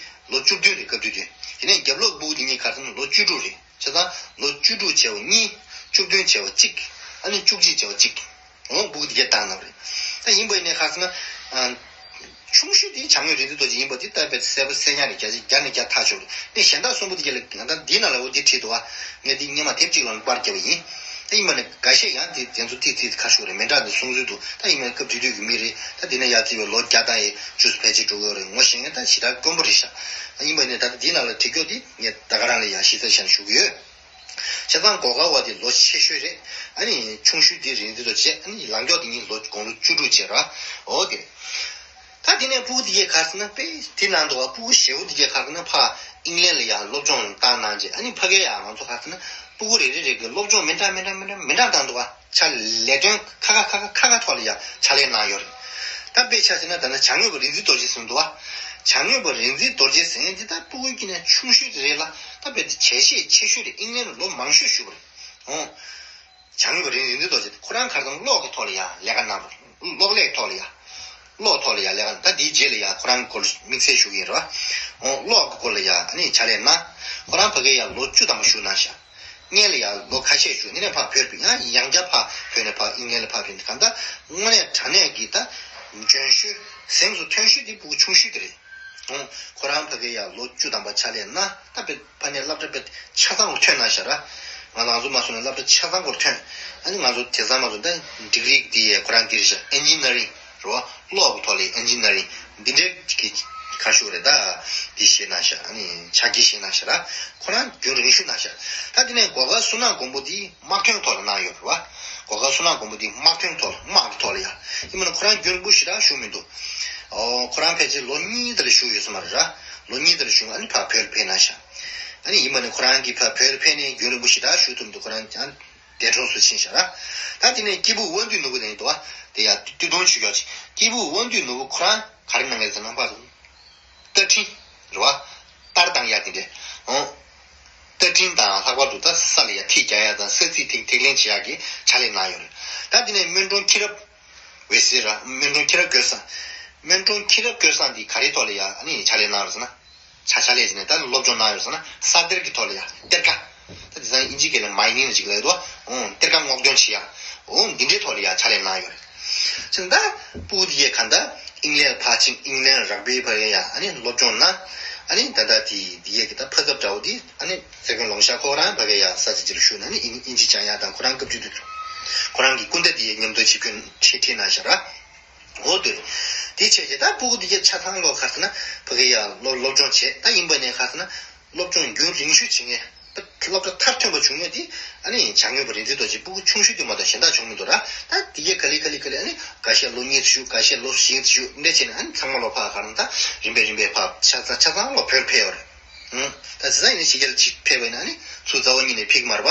ལོ་བཅུ་བདུན་རེད་སྐབས་དེ་དུས། དེ་ནས་རྒྱབ་ལོགས་སྤུ་གུ་དེ་གཉིས་ག་རེ་ཟེར་ན་ལོ་བཅུ་དྲུག་རེད། བྱས་ཙང་ལོ་བཅུ་དྲུག་བྱས་པ་གཉིས། བཅུ་བདུན་བྱས་པ་གཅིག་ཨ་ནི་བཅུ་གཅིག་བྱས་པ་གཅིག་འོ་སྤུ་གུ་དེ་གས་བཏང་གནང་བ་རེད། ད་ཡིན་པ་ཡིན་ནའི་ག་རེ་ཟེར་ན། ཨ། ཆུང་ཤོས་དེ་བྱང་ངོས་རིག་འཛིན་རྡོ་རྗེ་ཡིན་པ་དེ་ལྟ་བས་གསལ་པོ་གསལ་ཉག་རེད། བརྒྱ་ཆ་བརྒྱ་ནས་བརྒྱ་ཐག་ཆོད་རེད། ནས་གཞན་དག་གསུམ་པོ་དེ་གས་ལ་ང་ད་འདི་ནང་ལ་འོ་དེ་བྲིས་འདུག་བ། ངས་འདི་སྔོན་མ་དེབ་གཅིག་ལ་པར་བརྒྱབ་པ་ཡིན། ད་ཡིན་པ་ནས་འགའ་ཤས་ཡང་དེ་དེ་ཚོ་ཏིག་ཙི་ཁ་ཤོར་རེད། མི་འདྲ་འདི་གསུང་ཚུལ་འདུག་ད་ཡིན་པ་ནས་སྐབས་དེ་དུས་ཀྱི་མི་རེད། ད་འདི་ནས་ཡར་བརྩིས་པའི་ལོ་བརྒྱ་དང་ཡི་བཅུ་ཕལ་ཆེར་འགྲོ་གི་ཡོད་རེད། ངོ་ཤེས་མཁན་ད་ཞེ་དྲག་དཀོན་པོ་རེད་ཤག་ད་ཡིན་པ་ནས་ད་ལྟ་འདི་ནང་ལ་བྲིས་སྐྱོར་དེ་ངས་ད་ག་རང་ལ་ཡང་གཞི་རྩ་བཞག་ནས་ཞུ་གི་ཡོད། བྱས་ཙང་སྒོ་དཀར་བ་དེ་ལོ་ཆེ་ཤོས་རེད། ཨ་ནི་ཆུང་ཤོས་དེ་རིག་འཛིན་རྡོ་རྗེ། ཨ་ནི་ལང་ཀྱོག་དེ་གཉིས་ལོ་དགུང་ལོ་བཅུ་དྲུག་བྱས་ར། འོ་དེ་རེད། ད་དེ་ནས་སྤུ་གུ་དེ་གས་ག་རེ་ཟེར་ན་དཔེ་དེ་ནང་འདུག་བ། སྤུ་གུ་ཞེ་པོ་དེ་གས་ག་རེ་ཟེར་ན་ཕར་ཨིང་ལན་ལ་ཡར་སློབ་སྦྱོང་བཏང་གནང་རྗེས། ཨ་ནི་ཕ་གིར་ཡང་ང་ཚོ་ག་རེ་ཟེར་ན་སྤུ་གུ་རེ་རེ་རེ་གིས་སློབ་སྦྱོང་མི་འདྲ་མི་འདྲ་མི་འདྲ་མི་འདྲ་བཏང་འདུག་བ། ཕྱག་ལས་དོན་ཁག་ཁག་ཁག་ཁག་ཁག་ཁག་ཐོག་ལ་ཡང་ཕྱག་ལས་གནང་ཡོད་རེད། ད་དཔེ་ཆ་བཞག་ན་ད་ནི་བྱང་ངོས་པ་རིག་འཛིན་རྡོ་རྗེ་ཟེར་འདུག་བ། བྱང་ངོས་པ་རིག་འཛིན་རྡོ་རྗེ་ཟེར་མཁན་འདི་ད་སྤུ་གུའི་དཀྱིལ་ནས་ཆུང་ཤོས་དེ་རེད་ལ། ད་དཔེ་དེ་བྱས་རྗེས་ཆེ་ཤོས་རེད། ཨིང་ལན་ལ་ལོ་མང་ཤོས་བཞུགས་པ་རེད། འོ། བྱང་ངོས་པ་རིག་འཛིན་རྡོ་རྗེ་ཁོ་རང་ག་རེ་ཟེར་ན་གློག་གི་ཐོག་ལ་ཡང་ལས་ཀ་གནང་བ་རེད། གློག་ཀླད་ཐོག་ལ་ཡང་། གློག་ཐོག་ལ་ཡང་ལས་ཀ་གནང་། ད་དེའི་རྗེས་ལ་ཡང་ཁོ་རང་སྐོར་དམིགས་བསལ་ཞུ་གི་ཡིན་རེད་བ། འོ་གློག་གི་སྐོར་ལ་ཡང་ཨ་ནི་ཕྱག་ལས་གནང་། ཁོ་རང་ཕ་གིར་ཡང་ལོ་བཅུ་ཐམ་པ་བཞུགས་གནང་ཤག་སྔོན་ལ་ཡང་ལོ་ཁ་ཤས་བཞུགས། དེ་ནས་ཕར་བོད་ཡང་ཡང་བསྐྱར་ཕར་བོད་ནས་ཕར་ཨིང་ལན་ལ་ཕར་ཕེབས་ནས་གང་ལྟར་དངོས་གནས་དྲང་གནས་ཀྱི་ད་འཇོན་ཤོས་གཟེངས་སུ་ཐོན་ཤོས་དེ་སྤུ་གུ་ཆུང་ཤོས་དེ་རེད། ཨོ། ཁོ་རང་ཕ་གིར་ཡང་ལོ་བཅུ་ཐམ་པ་ཕྱག་ལས་གནང་། ད་དཔེ་ཕ་ནས་སློབ་གྲྭ་དཔེ་ཆ་ཚང་སྐོར་ཐོན་གནང་ཤག་ར། ང་ང་ཚོ་མ་སོང་ནས་སློབ་གྲྭ་ཆ་ཚང་སྐོར་ཐོན། ཨ་ནི་ང་ཚོ་དེང་སང་མ་སོང་ད་ཌིག་རི་དེ་ཡས་ཁོ་རང་འདིར་ཤག་ཨེན་ཇི་ནི་ཡ་རིང་རེད་བ། གློག་གི་ཐོག་ལ་ཨེན་ཇི་ནི་ཡ་རིང་འདི་འདྲའི་གི་ཁ་ཤོར་རེད། ད་འདི་ཤེས་གནང་ཤག་ཨ་ནི་ཕྱག་རྗེས་ཤེས་གནང་ཤག་ར། ཁོ་རང་རྒྱུན་རིང་ཤོས་གནང་ཤག་ད་དེ་ནས་སྒོ་དཀར་བསོད་ནམས་མགོན་པོ་འདི་དམག་དོན་ཐོག་ལ་གནང་ཡོད་རེད་བ། སྒོ་དཀར་བསོད་ནམས་མགོན་པོ་འདི་དམག་དོན་ཐོག་ལ་དམག་གི་ཐོག་ལ་ཡ། ཡིན་པ་ན་ཁོ་རང་རྒྱུན་རིང་པོ་ཞེ་དྲག་བཞུགས་མི་འདུག་ཨོ། ཁོ་རང་ཕལ་ཆེར་ལོ་གཉིས་དེ་ལ་བཞུགས་ཡོད་ས་མ་རེད་ར། ལོ་གཉིས་དེ་ལ་བཞུགས། ཨ་ནི་ཕར་བོད་ལ་ཕེབས་གནང་ཤག་ཨ་ནི་ཡིན་པ་ནི་ཁོ་རང་གིས་ཕར་བོད་ལ་ཕེབས་ནས་རྒྱུན་རིང་པོ་ཞེ་དྲག་བཞུགས་ཐུབ་མི་འདུག་ཁོ་རང་ཀྱང་འདས་གྲོངས་སུ་ཕྱིན་ཤག་ར། ད་དེ་ནས་སྐྱེས་བུ་དབང་འདུས་ནོར་བུ་དེ་ཡིན་འདུག་བ། དེ་ཡང་སྟོད་ཐུང་ཆོས་སྐྱོང་ཆེ། སྐྱེས་བུ་དབང་འདུས་ནོར་བུ་ཁོ་རང་ག་རེ་གནང་ཡོད་ཟེར་ན་པ། རྟ་འཕྲིན་རེད་བ། རྟར་བཏང་ཡག་དེ་འདྲས། ཨོ། རྟ་འཕྲིན་དང་ལྷག་པར་དུ་ད་ས་ལ་ཡ་ཐིག་རྒྱག་ཡག་དང་ས་ཚིགས་ཐིག་ཐིག་ལེན་བྱེད་ཡག་གི་ཕྱག་ལས་གནང་ཡོད་རེད། ད་དེ་ནས་སྨན་གྲོང་མཁྱེན་རབ་འོད་ཟེར་ར། སྨན་གྲོང་མཁྱེན་རབ་ཀུན་བཟང་། སྨན་གྲོང་མཁྱེན་རབ་ཀུན་བཟང་འདི་ག་རེའི་ཐོག་ལ་ཡ་ཨ་ནི་ཕྱག་ལས་གནང་ཡོད་ཟེར་ན། ཕྱག་ཕྱག་ལས་བྱས་ནས་ད་སློབ་སྦྱོང་གནང་ཡོད་ཟེར་ན་ས་གཏེར་གྱི་ཐོག་ལ་ཡ་གཏེར་ཁ། ད་དེང་སང་ཨིན་ཇི་སྐད་ལ་མའི་ནིང་ཅིག་ལབ་ཡོད་དོ། ཨོ། གཏེར་ཁ་སྔོག་འདོན་བྱེད་ཡ། ཨོ་འདི་འདྲའི་ཐོག་ལ་ཡ་ཕྱག་ལས་གནང་ཡོད་རེད། ཅེས་ད་སྤུ་གུ་དེ་གས་གང་ལྟར་ཨིང་ལན་ཕར་ཕྱིན། ཨིང་ལན་རག་པའི་བར་ཡ་ཨ་ནི་སློབ་སྦྱོང་གནང་། ཨ་ནི་ད་ལྟ་དེ་དེ་གས་ཀྱི་ད་ཕ་ཚབ་འདྲ་བོ་དེ་ཨ་ནི་ཟེར་མཁན་ལོང་ཤག་ཁོ་རང་ཕ་གི་ཡ་ས་ཆ་ཅིག་ལ་བཞུགས་ནས་ཨ་ནི་ཨིན་ཨིན་ཇི་སྦྱང་ཡ་དང་ཁོ་རང་སྐབས་དུས་དུས་ཁོ་རང་གི་སྐུ་ཟླ་དེ་ཡས་མཉམ་དུ་བྱེད་རྒྱུ་ཁྲིད་ཁྲིད་གནང་ཤག་ར། འོ་དེ་རེད། དེ་བྱས་རྗེས་ད་སྤུ་གུ་དེ་གས་ཆ་ཚང་ལོ་ག་རེ་ཟེར་ན་ཕ་གི་ཡ་སློབ་སློབ་སྦྱོང་བྱས། ད་ཡིན་པ་ནས་ག་རེ་ཟེར་ན་སློབ་སྦྱོང་རྒྱུན་རིང་ཤོས་བྱེད་མཁན། ད་སློབ་གྲྭ་མཐར་ཐོན་པ་བྱུང་མཁན་དེ་ཨ་ནི་བྱང་ངོས་པ་རིག་འཛིན་རྡོ་རྗེ། སྤུ་གུ་ཆུང་ཤོས་དེ་མ་གཏོགས་གཞན་དག་བྱུང་མི་འདུག་ར། ད་དེ་གས་ག་ལེ་ག་ལེ་ག་ལེ་ཨ་ནི་འགའ་ཤས་ལོ་གཉིས་ཙམ་བཞུགས། འགའ་ཤས་ལོ་བཞི་ཙམ་བཞུགས། འདི་འདྲ་བྱས་ནས་ཨ་ནི་ཚང་མ་ལོ་ཕར་ག་རེ་ད་རིམ་པས་རིམ་པས་ཕར་ཆ་ཚང་ཆ་ཚང་ལོ་བོད་ཕེབས་ཡོད་རེད། ཨུ། ད་དེང་སང་ཡིན་ན་ཕྱི་རྒྱལ་ཅིག་ཕེབས་པ་ཡིན་ན་ནི་ཚུར་རྩ་བ་ཉིད་ནས་ཕེབས་ཀྱི་མ་རེད་པ།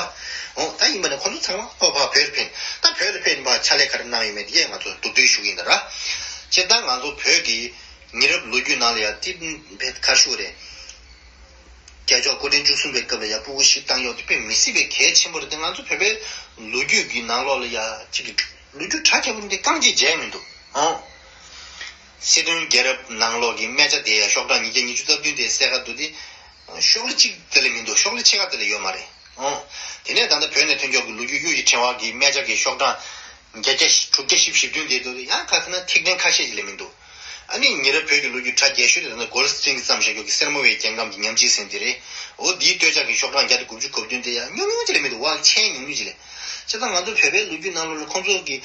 ཨོ། ད་ཡིན་པ་ནི་ཁོང་ཚོ་ཚང་མ་ཨོ་ཕར་བོད་ཕེབས། ད་བོད་ལ་ཕེབས་ནས་ཕར་ཕྱག་ལས་ག་རེ་གནང་ཡོད་མེད་དེ་ཡང་ང་ཚོ་མདོར་བསྡུས་ཞུ་གི་ཡིན་ད་ར། སྤྱིར་བཏང་ང་ཚོ་བོད་ཀྱི་མི་རབས་ལོ་རྒྱུས་ནང་ལ་ཡང་དེ་བེད་ག་རེ་ཞུ་དགོས་རེད། རྒྱལ་མཆོག་སྐུ་ཕྲེང་བཅུ་གསུམ་པའི་སྐབས་ལ་ཡ་སྤུ་གུ་བཞི་བཏང་ཡོད་དེ་དཔེ་མི་སྲིད་པའི་གལ་ཆེན་པོ་རེད་དེ། ང་ཚོ་བོད་པའི་ལོ་རྒྱུས་ཀྱི་ནང་ལོགས་ལ་ཡ་གཅིག་གི་ལོ་རྒྱུས་གྲ་རྒྱས་པོ་འདི་རྐང་གཅིག་མཇལ་མི་འདུག་ཨང་། སྲིད་དོན་རྒྱལ་རབས་ནང་ལོགས་ཀྱི་སྨད་ཆ་དེ་ཡ་ཤོག་གྲངས་ཉིས་བརྒྱ་ཉི་ཤུ་རྩ་བདུན་དེ་གསལ་ཁ་འདུག་དེ། ཤོག་ལྷེ་གཅིག་དེ་ལས་མི་འདུག་ཤོག་ལྷེ་ཕྱེད་ཀ་དེ་ལས་ཡོད་མ་རེད། ཨོ། དེ་ནས་ད་ལྟ་བོད་ནས་ཐོན་མཁན་གྱི་ལོ་རྒྱུས་གཡུ་ཡི་ཕྲེང་བ་གི་སྨད་ཆ་གི་ཤོག་གྲངས་བརྒྱ་བརྒྱ་དྲུག་བརྒྱ་བཞི་བཅུ་ཞེ་བདུན་དེ་འདུག་ཡང་ཁ་ཚ་ན་ཐིག་ཕྲེང་ཁ་ཤས་ཅིག་ལས་མི་འདུག་ཨ་ནི་ཉེ་རབས་བོད་ཀྱི་ལོ་རྒྱུས་གྲ་རྒྱས་ཤོས་དེ་ད་ལྟ་གོལ་སི་ཊིན་གྱིས་བརྩམས་བཞག་རྒྱུ་གི་སེར་མོ་བའི་རྒྱལ་ཁམས་ཀྱི་ཉམས་ཆེན་ཟེར་དེ་རེད། འོ་འདིའི་སྟོད་ཆ་གི་ཤོག་གྲངས་བརྒྱ་དང་དགུ་བཅུ་གོ་བདུན་དེ་ཡང་ཉུང་ཉུང་ཅིག་ལས་མི་འདུག་ཨ་ཆེན་ཉུང་ཉུང་ཅིག་ལས། བྱས་ཙང་ང་ཚོ་བོད་པའི་ལོ་རྒྱུས་ནང་ལོགས་ལ་ཁོང་ཚོ་གི་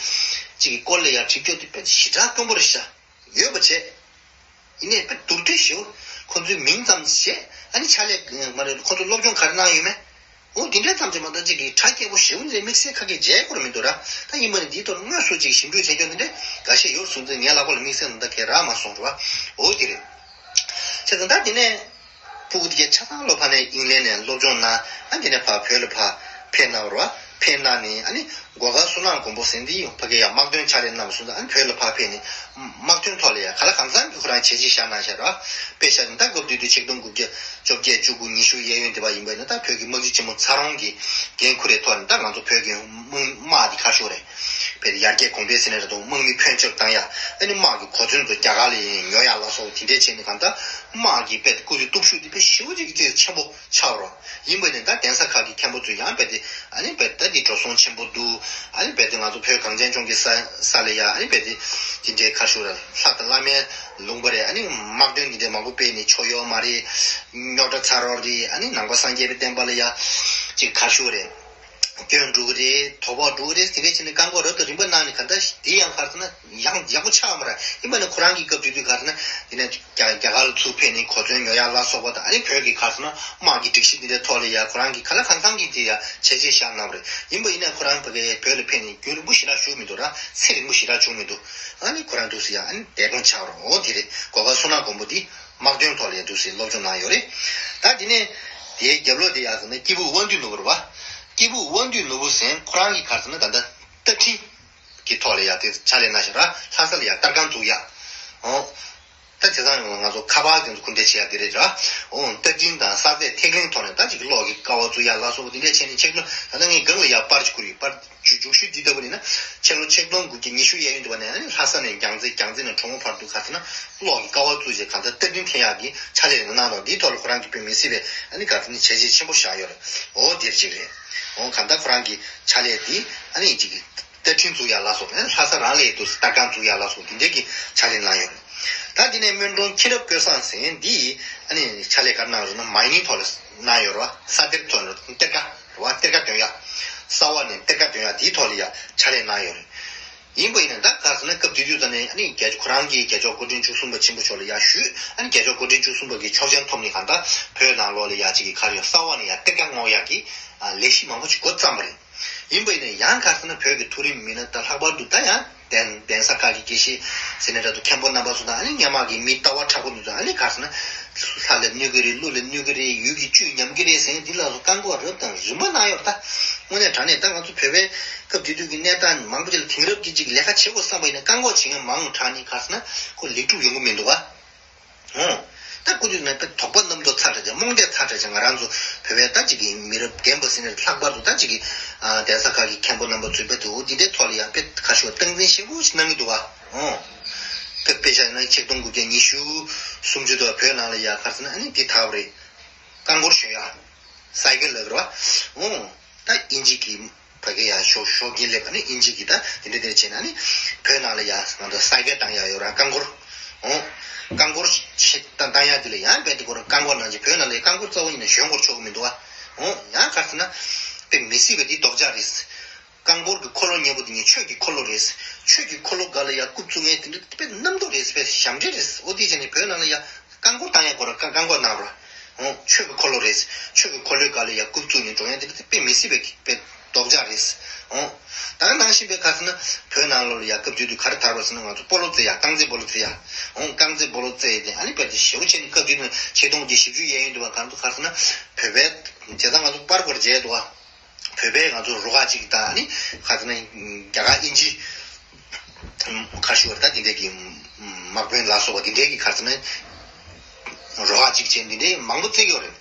གཅིག་གི་སྐོར་ལ་ཡང་བྲིས་རྒྱུ་དེ་དཔེ་ཞེ་དྲག་དཀོན་པོ་རེད་ཤག་ཡོད་པ་བྱས། ཡིན་ནའི་དཔེ་དུར་ཁྲོད་ཞེ་པོ། ཁོ་ཚོའི་མིང་ཙམ་བྱས། ཨ་ནི་ཕྱག་ལས་མ་རེད། ཁོ་ཚོ་སློབ་སྦྱོང་ག་རེ་གནང་ཡོད་མེད། འོ་འདི་འདྲ་ཙམ་གྱིས་མ་གཏོགས་གཅིག་གིས་གྲ་རྒྱས་པོ་ཞེ་པོ་འདི་དམིགས་བསལ་ཁ་སྐད་མཇལ་ཁོ་ར་མི་འདུག་ར། ད་ཡིན་པ་ནི་འདིའི་ཐོག་དངོས་སུ་གཅིག་ཞིབ་འཇུག་བྱས་ཀྱང་འདི་འདྲ་འགའ་ཤས་ཡོད་གསུངས་ཚེ་ངའི་ལག་པ་ལ་དམིགས་བསལ་ནང་ད་གས་རག་མ་སོང་ར་བ། འོ་དེ་རེད། བྱས་ཙང་ད་དེ་ནས། སྤུ་གུ་དེ་གས་ཆ་ཚང་ལོ་ཕ་ནས་དབྱིན་ལན་ནས་སློབ་སྦྱོང་གནང་། ཨ་འདི་ནས་ཕར་བོད་ལ་ཕར་ཕེབས་གནང་བ་རེད་བ། ཕེབས་གནང་ནས་ཨ་ནི་སྒོ་ཁ་བསོད་ནམས་མགོན་པོ་ཟེར་འདི་ཕ་གི་ཡ་དམག་དོན་ཕྱག་ལས་གནང་བ་སོང་ཙང་ཨ་ནི་བོད་ལ་ཕར་ཕེབས་ནས་དམག་དོན་ཐོག་ལ་ཡ་ག་ལ་གང་འཚམ་གྱི་ཁོ་རང་བྱས་རྗེས་བཞག་གནང་བཞག་རེད་བ། དཔེ་བཞག་ན་ད་སྐབས་དེ་དུས་ཆིག་སྟོང་དགུ་བརྒྱ་བཅོ་བརྒྱད་བཅུ་དགུ་ཉི་ཤུ་གཡས་གཡོན་དེ་བ་ཡིན་པ་ཡིན་ན་ད་བོད་ཀྱི་དམག་སྤྱི་ཆེན་མོ་ཚ་རོང་གི་འགན་ཁུར་རེ་ཐོག་ནས་ད་ང་ཚོ་བོད་ཀྱི་དམག་དམག་འདི་ཁ་ཤོར་རེད། དཔེ་ཡར་རྒྱས་གོང་འཕེལ་ཟེར་ནས་རེད་དོ། དམག་མི་འཕོན་ཆེར་བཏང་ཡ། ཨ་ནི་དམག་གི་གོ་མཚོན་ཚོ་རྒྱ་གར་ལ་ཡིན་ཉོ་ཡ་ལ་སོགས་དེ་འདྲས་བྱས་ནས་གང་ལྟར་དམག་གི་དཔེ་སྐུ་ཚེ་སྟོབས་ཤུགས་དེ་དཔེ་ཞེ་པོ་ཅིག་གི་ཆེན་པོ་ཆགས་རོ། ཡིན་པ་ནི་ད་གདན་ས་ཁག་གི་མཁན་པོ་ཚོས་ཡང་དཔེ་དེ་ཨ་ནི་དཔེ་ད་འདི་འགྲོ་སོང་ཆེན་པོ་འདུག་ཨ་ནི་དཔེ་དེ་ང་ཚོ་བོད་གངས་ཅན་ལྗོངས་ཀྱི་ས་ས་ལ་ཡ་ཨ་ནི་དཔེ་དེ་དེ་འདྲས་ཁ་ཤོར་ར་ལྷ་དང་བླ་མའི་ལུང་པ་རེད། ཨ་ནི་དམག་དོན་འདི་འདྲས་མང་པོ་སྤེལ་ནས་ཆོ་ཡོད་མ་རེད། རྙོག་དྲ་ཚ་རོགས་རེད། ཨ་ནི་ནང་པ་སངས་རྒྱས་པའི་བསྟན་པ་ལ་ཡ་ཅིག་ཁ་ཤོར་རེད། སྐྱོན་འགྲོ་གི་རེད། དོགས་པ་འགྲོ་གི་རེད། དེ་འདྲ་བྱས་ནས་བཀག་འགོག་རབ་དང་རིམ་པ་གནང་ནས་ག་འདྲ་དེ་ཡང་ག་རེ་ཟེར་ན་ཡག་ཡག་པོ་ཆགས་མ་རེད། ཡིན་པ་ནི་ཁོ་རང་གི་སྐབས་དེ་དུས་ག་རེ་ཟེར་ན་དེ་ནས་རྒྱ་རྒྱ་གར་ལ་ཚུར་ཕེབས་ནས་གོ་མཚོན་ཉོ་ཡག་ལ་སོགས་པ་དང་ཨ་ནི་བོད་ཀྱི་ག་རེ་ཟེར་ན་དམག་གི་སྒྲིག་གཞི་འདི་འདྲའི་ཐོག་ལ་ཡ་ཁོ་རང་གིས་ག་ལ་གང་འཚམ་གྱིས་དེ་ཡ་བྱས་རྗེས་བཞག་གནང་བ་རེད། ཡིན་པ་ཡིན་ན་ཁོ་རང་བོད་ཀྱི་བོད་ལ་ཕེབས་ནས་རྒྱུན་རིང་པོ་ཞེ་དྲག་བཞུགས་མི་འདུག་ར། ཚེ་རིང་པོ་ཞེ་དྲག་བྱུང་མི་འདུག་ཨ་ནི་ཁོ་རང་འདུག་སེ་ཡ་ཨ་ནི་འདས་གྲོངས་ཆགས་པ་རེད། འོ་དེ་རེད། གོ་ཁ་བསོད་ནམས་མགོན་པོ་འདི། དམག་དོན་ཐོག་ལ་ཡང་འདུག་སེ་སློབ་སྦྱོང་གནང་ཡོད་རེད། ད་དེ་ནས་དེའི་རྒྱབ་ལོགས་དེ་ཡག་ཟེར་ན་སྐྱེས་བུ་དབང་འདུས་ནོར་བུ་རེད་བ། སྐྱེས་བུ་དབང་འདུས་ནོར་བུ་ཟེར་ཁོ་རང་གིས་ག་རེ་ཟེར་ན་ད་ལྟ་རྟ་ཁྲི་གི་ཐོག་ལ་ཡང་དེ་ཕྱག་ལས་གནང་ཤག་ར། ལྷ་ས་ལ་ཡང་ལྟར་ཁང་བཙུགས་ཡག་འོ། ད་བྱས་ཙང་ང་ཚོ་ཁ་པར་དེ་ཚོ་སྐུར་འདེབས་བྱེད་ཡག་དེ་རེད་ར། འོ་རྟ་འབྲིང་དང་ས་རྫས་ཐིག་ལེན་ཐོག་ནས་ད་ཅིག་གློག་གི་ཀ་བ་བཙུགས་ཡག་ལ་སོགས་པ་དེ་འདྲས་བྱས་ནས་ཆིག་སྟོང་ད་ལྟ་ངས་སྒང་ལ་ཡང་པར་ཅིག་བསྐུར་ཡོད། པར། རྒྱུ་རྒྱུགས་ཤུལ་འདི་ལྟ་བུ་ཡིན་ན་ཕྱི་ལོ་ཆིག་སྟོང་དགུ་བརྒྱ་ཉི་ཤུ་གཡས་གཡོན་དུ་བ་ནས་ཨ་ནི་ལྷ་ས་ནས་རྒྱལ་རྩེ། རྒྱལ་རྩེ་ནས་གྲོ་མོ་བར་དུ་ག་ཚོད་ན་གློག་གི་ཀ་བ་བཙུགས་རྗེས་གང་ལྟར་རྟ་འབྲིང་འཐེན་ཡག་གི་ཕྱག་ལས་རེ་གནང་རོགས། འདིའི་ཐོག་ལ་ཁོ་རང་གིས་དཔེ་མི་སྲིད་པའི་ཨ་ནི་ག་ཚོད་ནི་བྱས་རྗེས་ཆེན་པོ་བཞག་ཡོད་རེད། འོ་འདིར་གཅིག་རེད། འོ་གང་ལྟར་ཁོ་རང་གི་ཕྱག་ལས་འདི་ཨ་ནི་གཅིག་གི་རྟ་ཁྲིན་བཙུགས་ཡག་ལ་སོགས་ཨ་ནི་ལྷ་ས་རང་ལ་ཡོད་དུ་ལྟར་ཁང་བཙུགས་ཡག་ལ་སོགས་འདི་འདྲས་ཀྱི་ཕྱག་ལས་གནང་ཡོད་རེད། ད་འདི་ནས་སྨོན་གྲོང་མཁྱེན་རབ་ཀོས་བཟང་ཟེར་འདིས་ཨ་ནི་ཕྱག་ལས་ག་རེ་གནང་རེད་ན་མ་ཎི་ཐོག་ལ་གནང་ཡོད་རེད་བ། ས་གཏེར་ཐོག་ལ་གཏེར་ཁ། རེད་བ། གཏེར་ཁ་འདོན་ཡག་གསར་བ་ནས་གཏེར་ཁ་འདོན་ཡག་དེའི་ཐོག་ལ་ཡ་ཕྱག་ལས་གནང་ཡོད་རེད། ཡིན་པ་ཡིན་ན་ད་ག་ཟེར་ན་སྐབས་དེ་དུས་ཙམ་ནས་ཨ་ནི་རྒྱལ་ཁོ་རང་གིས་རྒྱལ་མཆོག་སྐུ་ཕྲེང་བཅུ་གསུམ་པ་ཆེན་པོ་མཆོག་ལ་ཡ་ཞུས། ཨ་ནི་རྒྱལ་མཆོག་སྐུ་ཕྲེང་བཅུ་གསུམ་པ་གི་ཆོག་མཆན་ཐོབ་ནས་གང་ལྟར་བོད་ནང་ལོགས་ལ་ཡ་གཅིག་གི་ག་རེ་ཡོད་གསར་བ་ནས་ཡ་གཏེར་ཁ་སྔོག་ཡག་གི་ལས་གཞི་མང་པོ་ཞིག་འགོ་བརྩམས་པ་རེད། ཡིན་པ་ཡིན་ན་ཡང་ག་ཟེར་ན་བོད་ཀྱི་མཐོ་རིམ་མི་སྣ་དང་ལྷག་པར་དུ་ད་ཡང་གདན་གདན་ས་ཁག་གི་དགེ་བཤེས་ཟེར་ན་འདྲ་འདུག་མཁན་པོ་རྣམ་པ་ཚོ་དང་ཨ་ནི་སྔོན་མ་གི་མི་ལྟ་བ་དྲག་པོ་འདུག་ཨ་ནི་ག་ཟེར་ན་ལྷ་ལ་གནོད་ཀྱི་རེད། ཀླུ་ལ་གནོད་ཀྱི་རེད། ཡུལ་གྱི་བཅུད་ཉམས་ཀྱི་རེད་ཟེར་འདི་ལ་སོགས་བཀག་འགོག་རབ་དང་རིམ་པ་གནང་ཡོད་རེད། ད་དངོས་གནས་དྲང་གནས་ད་ང་ཚོ་བོད་པའི་སྐབས་དེ་དུས་ཀྱི་གནས་སྟངས་མང་པོ་ཅིག་ལ་དེང་རབས་ཀྱི་ཅིག་ལས་ཀ་བྱེད་དགོས་བསམ་པ་ཡིན་ན་བཀག་འགོག་བྱེད་མཁན་མང་དྲགས་ནས་ག་ཟེར་ན་ཁོ་ལེགས་གྲུབ་ཡོང་གི་མི་འདུག་བ། ཨོ། ད་སྐུ་དུས་ནས་དཔེ་དོགས་པ་རྣམ་རྟོག་ཚ་དྲགས་ཅིག་རྨོངས་དད་ཚ་དྲགས་ཅིག་ང་རང་ཚོ་བོད་པའི་ད་ཅིག་གི་མི་རབས་རྒན་པ་ཟེར་ནས་ལྷག་པར་དུ་ད་ཅིག་གི་ཨ་གདན་ས་ཁག་གི་མཁན་པོ་རྣམ་པ་ཚོས་དཔེ་དེ་འོ་འདི་འདྲའི་ཐོག་ལ་ཡང་དཔེ་ཁ་ཤོར་སྟངས་འཛིན་ཞེ་པོ་ཞིག་གནང་གི་འདུག་བ། ཨོ། དཔེ་དཔེ་བཞག་ན་ཆིག་སྟོང་དགུ་བརྒྱ་ཉི་ཤུ་སུམ་ཅུ་དུ་བོད་ནང་ལ་ཡ་ག་ཟེར་ན་ཨ་ནི་འདི་དར་བ་རེད། རྐང་འཁོར་ཞོན་ཡ། སའི་ཀལ་ལབ་རེད་བ། ཨོ། ད་དབྱིན་ཇི་གི་ཕ་གི་ཡ་ཤོག་ཤོག་གིན་སླེབས་ཨ་ནི་དབྱིན་ཇི་གི་ད་དེ་འདྲ་དེ་འདྲ་བྱས་ན་ཨ་ནི་བོད་ནང་ལ་ཡ་ང་ཚོ་སའི་ཀལ་བཏང་ཡ་ཡོད་ར་རྐང་འཁོར། ཨོ། རྐང་འཁོར་ཞིག་བཏང་བཏང་ཡ་དེ་ལ་ཡང་རྦད་དེ་ཁོ་རང་རྐང་འཁོར་ནང་བཞིན་བོད་ནང་ལ་ཡ་རྐང་འཁོར་རྩ་བ་ཉིད་ནས་ཞོན་འཁོར་ཆོག་གི་མི་འདུག་བ། ཨོ། ཡང་ག་ཟེར་ན་དཔེ་མི་སྲིད་པའི་འདི་རྡོག་རྒྱག་རེད། རྐང་འཁོར་གྱི་འཁོར་ལོ་སྙན་པོ་དེ་ཉིད་ཆོས་ཀྱི་འཁོར་ལོ་རེད། ཆོས་ཀྱི་འཁོར་ལོ་སྒང་ལ་ཡ་རྐུབ་བཙུགས་མཁན་དེ་འདྲ་དཔེ་རྣམ་རྟོག་རེད། དཔེ་ཞབས་འདྲེན་རེད། འོ་དེ་བྱས་ནས་བོད་ནང་ལ་ཡ་རྐང་འཁོར་བཏང་ཡ་ཁོ་ར་རྐང་རྐང་འཁོར་གནང་ར། འོ་ཆོས་ཀྱི་འཁོར་ལོ་རེད། ཆོས་ཀྱི་འཁོར་ལོའི་སྒང་ལ་ཡ་རྐུབ་བཙུགས་ནས་འགྲོ་ཡ་དེ་འདྲ་དཔེ་མི་སྲིད་པའི་དཔེ་རྡོག་རྒྱག་རེད། འོ། ད་ག་ནང་བཞིན་པའི་ག་ཟེར་ན་བོད་ནང་ལོགས་ལ་ཡ་སྐབས་དེ་དུས་ག་རེ་དར་བ་ཟེར་ན་ང་ཚོ་སྤོ་ལོ་རྩེ་ཡ། རྐང་རྩེད་སྤོ་ལོ་རྩེ་ཡ། འོ་རྐང་རྩེད་སྤོ་ལོ་རྩེ་ཡ་དེ་ཨ་ནི་དཔེ་དེ་ཞེ་པོ་བྱས་ནས་སྐབས་དེ་དུས་ཆིག་སྟོང་དགུ་བརྒྱ་བཞི་བཅུ་གཡས་གཡོན་དུ་བ་ག་ཚོད་ག་ཟེར་ན་བོད་པའི་བྱས་ཙང་ང་ཚོ་པར་སྐོར་བྱས་འདུག་བ། བོད་པའི་ང་ཚོ་རུ་ཁག་ཅིག་དང་ཨ་ནི་ག་ཟེར་ན་རྒྱ་གར་དབྱིན་ཇི་ཁ་ཤོར་ད་འདི་འདྲས་ཀྱི་དམག་དཔོན་ལ་སོགས་པ་འདི་འདྲས་ཀྱི་ག་ཟེར་ན་རུ་ཁག་ཅིག་བྱས་འདི་འདྲས་མང་པོ་བརྩི་གི་ཡོད་རེད།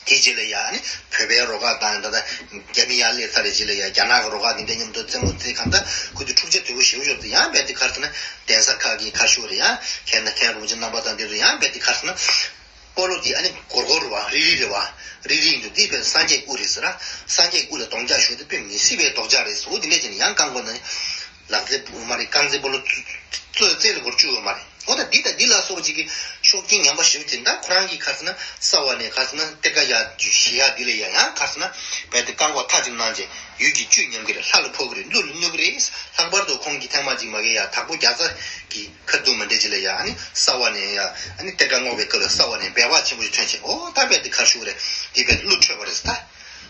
དེ་རྗེས་ལ་ཡ་ཨ་ནི་བོད་པའི་རོགས་ཁག་དང་ད་ལྟ་རྒྱ་མི་ཡར་སླེབས་ཚར་རེད། རྗེས་ལ་ཡ་རྒྱ་ནག་གི་རོགས་ཁག་དེ་འདྲ་མཉམ་དུ་རྩེད་མོ་རྩེ་གང་ལྟར་ཁོ་ཚོས་འཁྲུག་ཆ་དོད་པོ་ཞེ་པོ་ཤོར་ཏེ། ཡང་རྦད་དེ་ག་རེ་ཟེར་ན་གདན་ས་ཁག་གི་ཁ་ཤོར་རེད། ཡང་མཁན་མཁན་རིན་པོ་ཆེ་རྣམ་པ་དང་དེ་ཚོ་ཡང་རྦད་དེ་ག་རེ་ཟེར་ན། སྤོ་ལོ་འདི་ཨ་ནི་སྒོར་སྒོར་རེད་བ། རིལ་རིལ་རེད་བ། རིལ་རིལ་འདུག་འདི་དཔེ་སངས་རྒྱས་སྐུ་རེད་ཟེར་ར། སངས་རྒྱས་སྐུ་ལ་གདོང་བཀྱག་ཞུ་དེ་དཔེ་མི་སྲིད་པའི་གདོང་བཀྱག་རེད་ཟེར། འོ་འདི་འདྲ་བྱས་ནས་ཡང་རྐང་མགོ་ན་ལག་རྩེད་མ་རེད། རྐང་རྩེད་སྤོ་ལོ་རྩོད་རྩེད་ལ་སྒོར་བཅུག་ཡོད་མ་རེད། འོ་ད་འདི་དང་འདི་ལ་སོགས་པ་ཅིག་གི་ཤུགས་རྐྱེན་ངན་པ་ཞེ་པོ་ཅིག་ད་ཁོ་རང་གིས་ག་རེ་ཟེར་ན་ས་བ་ནས་ག་རེ་ཟེར་ན་གཏེར་ཁ་ཡར་བཞེས་ཡག་འདི་ལ་ཡ་ཡང་ག་རེ་ཟེར་ན་རྦད་དེ་རྐང་མགོ་ཐག་ཅིག་གནང་རྗེས་ཡུལ་གྱི་བཅུད་ཉམས་ཀྱི་རེད། ལྷ་ལ་ཕོག་གི་རེད། ཀླུ་ལ་གནོད་ཀྱི་རེད། ལྷག་པར་དུ་ཁོང་གིས་ཐེངས་མ་གཅིག་མ་གིར་ཡ་དྭགས་པོ་རྒྱ་ཚ་གི་ཁ་གཏུགས་མ་འདྲ་ཅིག་ལ་ཡ་ཨ་ནི་ས་བ་ནས་ཡ་ཨ་ནི་གཏེར་ཁ་སྔོག་པའི་སྐབས་ལ་ས་བ་ནས་སྦལ་པ་ཆེན་པོ་ཞིག་ཐོན་བྱས། འོ་ད་རྦད་དེ་ག་རེ་ཞུ་གི་རེད། དེ་རྦད་དེ་གླུ་འཕྲོད་པ་རེད་ད།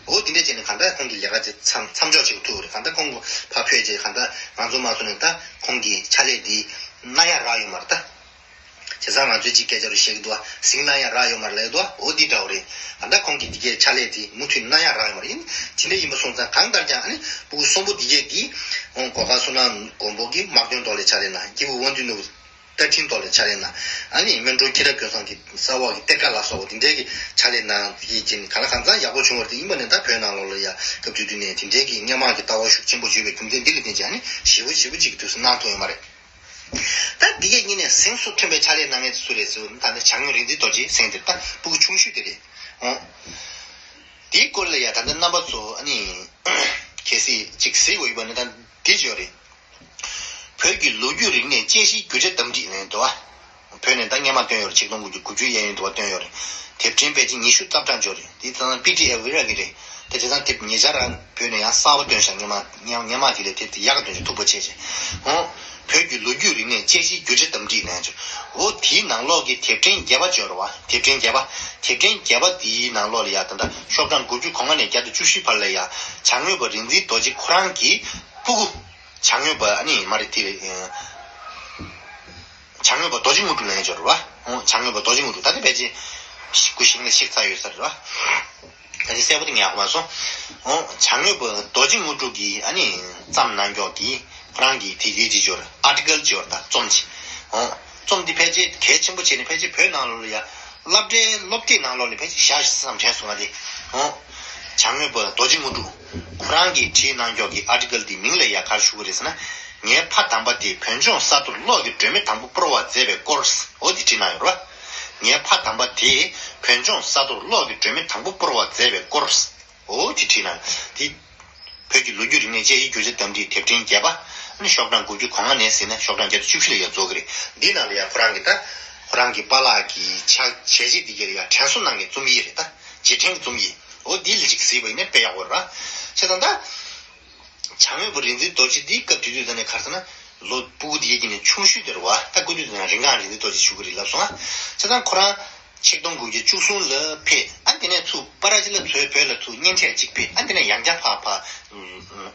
འོ་དེ་འདྲ་བྱས་ནས་གང་ལྟར་ཁོང་གི་ལས་ཀ་ཅིག་མཚམས་མཚམས་འཇོག་བྱེད་ཐུབ་རེད། གང་ལྟར་ཁོང་གི་ཕར་ཕེབས་རྗེས་གང་ལྟར་ང་ཚོ་མ་སོང་ནས་ད་ཁོང་གི་ཕྱག་ལས་འདི་གནང་ཡག་རག་ཡོད་མ་རེད་ད། བྱས་ཙང་ང་ཚོས་ཅིག་སྐད་ཆ་རུ་བཤད་ཀྱི་འདུག་བ། ཟིང་གནང་ཡག་རག་ཡོད་མ་རེད་ལབ་ཀྱི་འདུག་བ། འོ་འདི་འདྲ་བོ་རེད། གང་ལྟར་ཁོང་གི་འདི་གའི་ཕྱག་ལས་དེ་མུ་མཐུད་གནང་ཡག་རག་ཡོད་མ་རེད། ཡིན་དེ་འདྲ་ཡིན་པ་སོང་ཙང་གང་ལྟར་ཀྱང་ཨ་ནི་སྤུ་གུ་གསོན་པོ་འདི་གས་ཀྱིས་འོང་གོ་ཁ་བསོད་ནམས་མགོན་པོ་གི་དམག་དོན་ཐོག་ལ་ཕྱག་ལས་གནང་། སྐྱེས་བུ་དབང་འདུས་ནོར་བུ་བཀའ་དྲིན་ཐོག་ལ་ཕྱག་ལས་གནང་། ཨ་ནི་སྨན་གྲོལ་ཁྱི་ར་དགོན་སོགས་ཀྱི་ས་འོག་གི་གཏེར་ཁ་ལ་སོགས་པ་དེ་འདྲའི་གི་ཕྱག་ལས་གནང་། དེ་ཡིན་གྱི་གང་ལ་གང་འཚམ་ཡག་པོ་བྱུང་བ་རེད། ཡིན་པ་ནས་ད་བོད་ནང་ལོགས་ལ་ཡ་སྐབས་དུས་དུས་ནས་དེ་འདྲའི་གི་སྔོན་མ་གི་ལྟ་བ་ཤུགས་ཆེན་པོ་བརྗོད་པའི་རྒྱུ་མཚན་འདི་ལ་བརྟེན་བྱས་ཨ་ནི་ཞེ་པོ་ཞེ་པོ་ཅིག་གི་དུས་སུ་གནང་ཐུབ་ཡོད་མ་རེད། ད་འདི་གས་ཉིད་ནས་གཟེངས་སུ་ཐོན་པའི་ཕྱག་ལས་གནང་མཁན་དེ་སུ་རེད་ཟེར་བ་ནི་ད་ནི་བྱང་ངོས་རིག་འཛིན་རྡོ་རྗེ་ཟེར་མཁན་དེ་ད་སྤུ་གུ་ཆུང་ཤོས་དེ་རེད། འོང་། དེའི་སྐོར་ལ་ཡ་ད་ལྟ་རྣམ་པ་ཚོ་ཨ་ནི་གལ་སྲིད་ཅིག་གཟིགས་དགོས་ཡོད་པ་ནི་ད་འདི་བརྗོད་རེད། བོད་ཀྱི་ལོ་རྒྱུས་རིག་གནས་དཔྱད་གཞིའི་རྒྱུ་ཆ་དམ་སྒྲིག་ནས་འདུག་བ། བོད་ནས་ད་སྔོན་མ་བཏོན་ཡོད་རེད། ཆིག་སྟོང་དགུ་བརྒྱ་དགུ་བཅུ་གཡས་གཡོན་དུ་བ་བཏོན་ཡོད་རེད། དེབ་ཕྲེང་ཕལ་ཆེར་ཉི་ཤུ་རྩ་གྲངས་ཡོད་རེད། དེ་ཚང་པི་ཌི་ཨེཕ་ར་གི་རེད། དེ་བྱས་ཙང་དེབ་ཉེ་ཆར་རང་བོད་ནས་ཡང་གསར་པ་བཏོན་ཤག་སྔོན་མ་སྔོན་སྔོན་མ་དེ་ལས་དེབ་དེ་ཡག་ག་བཏོན་ཤག་ཐུགས་པ་ཆེ་ཆེ། འོ། བོད་ཀྱི་ལོ་རྒྱུས་རིག་གནས་དཔྱད་གཞིའི་རྒྱུ་ཆ་དམ་སྒྲིག་ནས་འོ་དེའི་ནང་ལོགས་ཀྱི་དེབ་ཕྲེང་བརྒྱད་པ་ཅིག་ཡོད་རེད་བ། དེབ་ཕྲེང་བརྒྱད་པ། དེབ་ཕྲེང་བརྒྱད་པ་དེའི་ནང་ལོགས་ལ་ཡ་ད་ལྟ་ཤོག་གྲངས་དགུ་བཅུ་གོ་ལྔ་ནས་བརྒྱ་དང་བཅུ་བཞི་བར་ལ་ཡ་བྱང་ངོས་པ་རིག་འཛིན་རྡོ་རྗེ་ཁོ་རང་གི་སྤུ་གུ། བྱང་ངོས་པ་ཨ་ནི་མ་རེད་དེ་རེད། བྱང་ངོས་པ་རྡོ་རྗེ་དངོས་གྲུབ་ལབ་ཡག་ཅིག་ཡོད་རེད་བ། འོ། བྱང་ངོས་པ་རྡོ་རྗེ་དངོས་གྲུབ་ད་ལྟ་ཕལ་ཆེར་ཤི་སྐུ་ཞིང་ལ་གཤེགས་ཚར་ཡོད་ས་རེད་བ། ད་ལྟ་གསལ་པོ་དེ་ངས་ཧ་གོ་མ་སོང་། འོ། བྱང་ངོས་པ་རྡོ་རྗེ་དངོས་གྲུབ་ཀྱི་ཨ་ནི་བརྩམས་གནང་ཀྱོག་གི་ཁོ་རང་གི་དེ་དེ་ཅིག་ཅིག་ཡོད་རེད། ཨར་ཊི་ཀལ་ཅིག་ཡོད་རེད། ད་རྩོམ་ཅིག་འོ། རྩོམ་འདི་ཕལ་ཆེར་གལ་ཆེན་པོ་བྱས་ནས་ཕལ་ཆེར་བོད་ནང་ལོགས་ལ་ཡ། སློབ་གྲྭའི་སློབ་དེབ་ནང་ལོགས་ལ་ཕལ་ཆེར་བཞག་བཞག་བསམ་དྲན་སོང་ང་དེ། འོ། བྱང་ངོས་པ་རྡོ་རྗེ་དངོས་གྲུབ། ཁོ་རང་གིས་བྲིས་གནང་ཀྱོག་གི་ཨར་ཊི་ཀལ་དེའི་མིང་ལ་ཡ་ག་རེ་ཞུ་གི་རེད་ཟེར་ན། ངའི་ཕ་དམ་པ་དེས་བོད་ལྗོངས་ས་མཐོར་གློག་གི་སྒྲོན་མེ་དང་པོ་སྤོར་བར་མཛད་པའི་སྐོར། འོ་དེ་བྲིས་གནང་ཡོད་རེད་བ། ངའི་ཕ་དམ་པ་དེས་བོད་ལྗོངས་ས་མཐོར་གློག་གི་སྒྲོན་མེ་དང་པོ་སྤོར་བར་མཛད་པའི་སྐོར། འོ་དེ་བྲིས་གནང་དེ། བོད་ཀྱི་ལོ་རྒྱུས་རིག་གནས་དཔྱད་གཞིའི་རྒྱུ་ཆ་དམ་སྒྲིག་དེབ་ཕྲེང་བརྒྱད་པ། ཨ་ནི་ཤོག་གྲངས་དགུ་བཅུ་གོ་ལྔ་ནས་ཟིན་ནས་ཤོག་གྲངས་བརྒྱ་དང་བཅུ་བཞི་ལ་ཡ་རྫོགས་ཀྱི་རེད། འདིའི་ནང་ལ་ཡ་ཁོ་རང་གི་ད། ཁོ་རང་གི་པཱ་ལགས་ཀྱི་ཕྱག་བྱས་རྗེས་འདི་གར་ཡ་དྲན་གསོ་གནང་མཁན་རྩོམ་ཡིག་རེད་ད། རྗེས་དྲན་གྱི་རྩོམ་ཡིག་འོ་འདི་ལ་ཅིག་གཟིགས་པ་ཡིན་ན་དཔེ་ཡག་པོ་རེད་བ། བྱས་ཙང་ད། བྱང་ངོས་པ་རིག་འཛིན་རྡོ་རྗེ་འདི་སྐབས་དེ་དུས་ད་ནས་ག་རེ་ཟེར་ན། ལོ་སྤུ་གུ་འདི་གའི་ནས་ཆུང་ཤོས་དེ་རེད་བ། ད་སྐབས་དུས་ད་ནས་རིན་སྒང་རིག་འཛིན་རྡོ་རྗེ་ཞུ་གི་རེད་ལབ་སོང་ང་། བྱས་ཙང་ཁོ་རང་། ཆིག་སྟོང་དགུ་བརྒྱ་བཅུ་གསུམ་ལ་ཕེབས། ཨ་དེ་ནས་ཚུར་པ་ར་ཅི་ལ་ཚུར་བོད་ལ་ཚུར་གཉེན་འཕྲད་ཅིག་ཕེབས། ཨ་དེ་ནས་ཡང་བསྐྱར་ཕར་ཕར་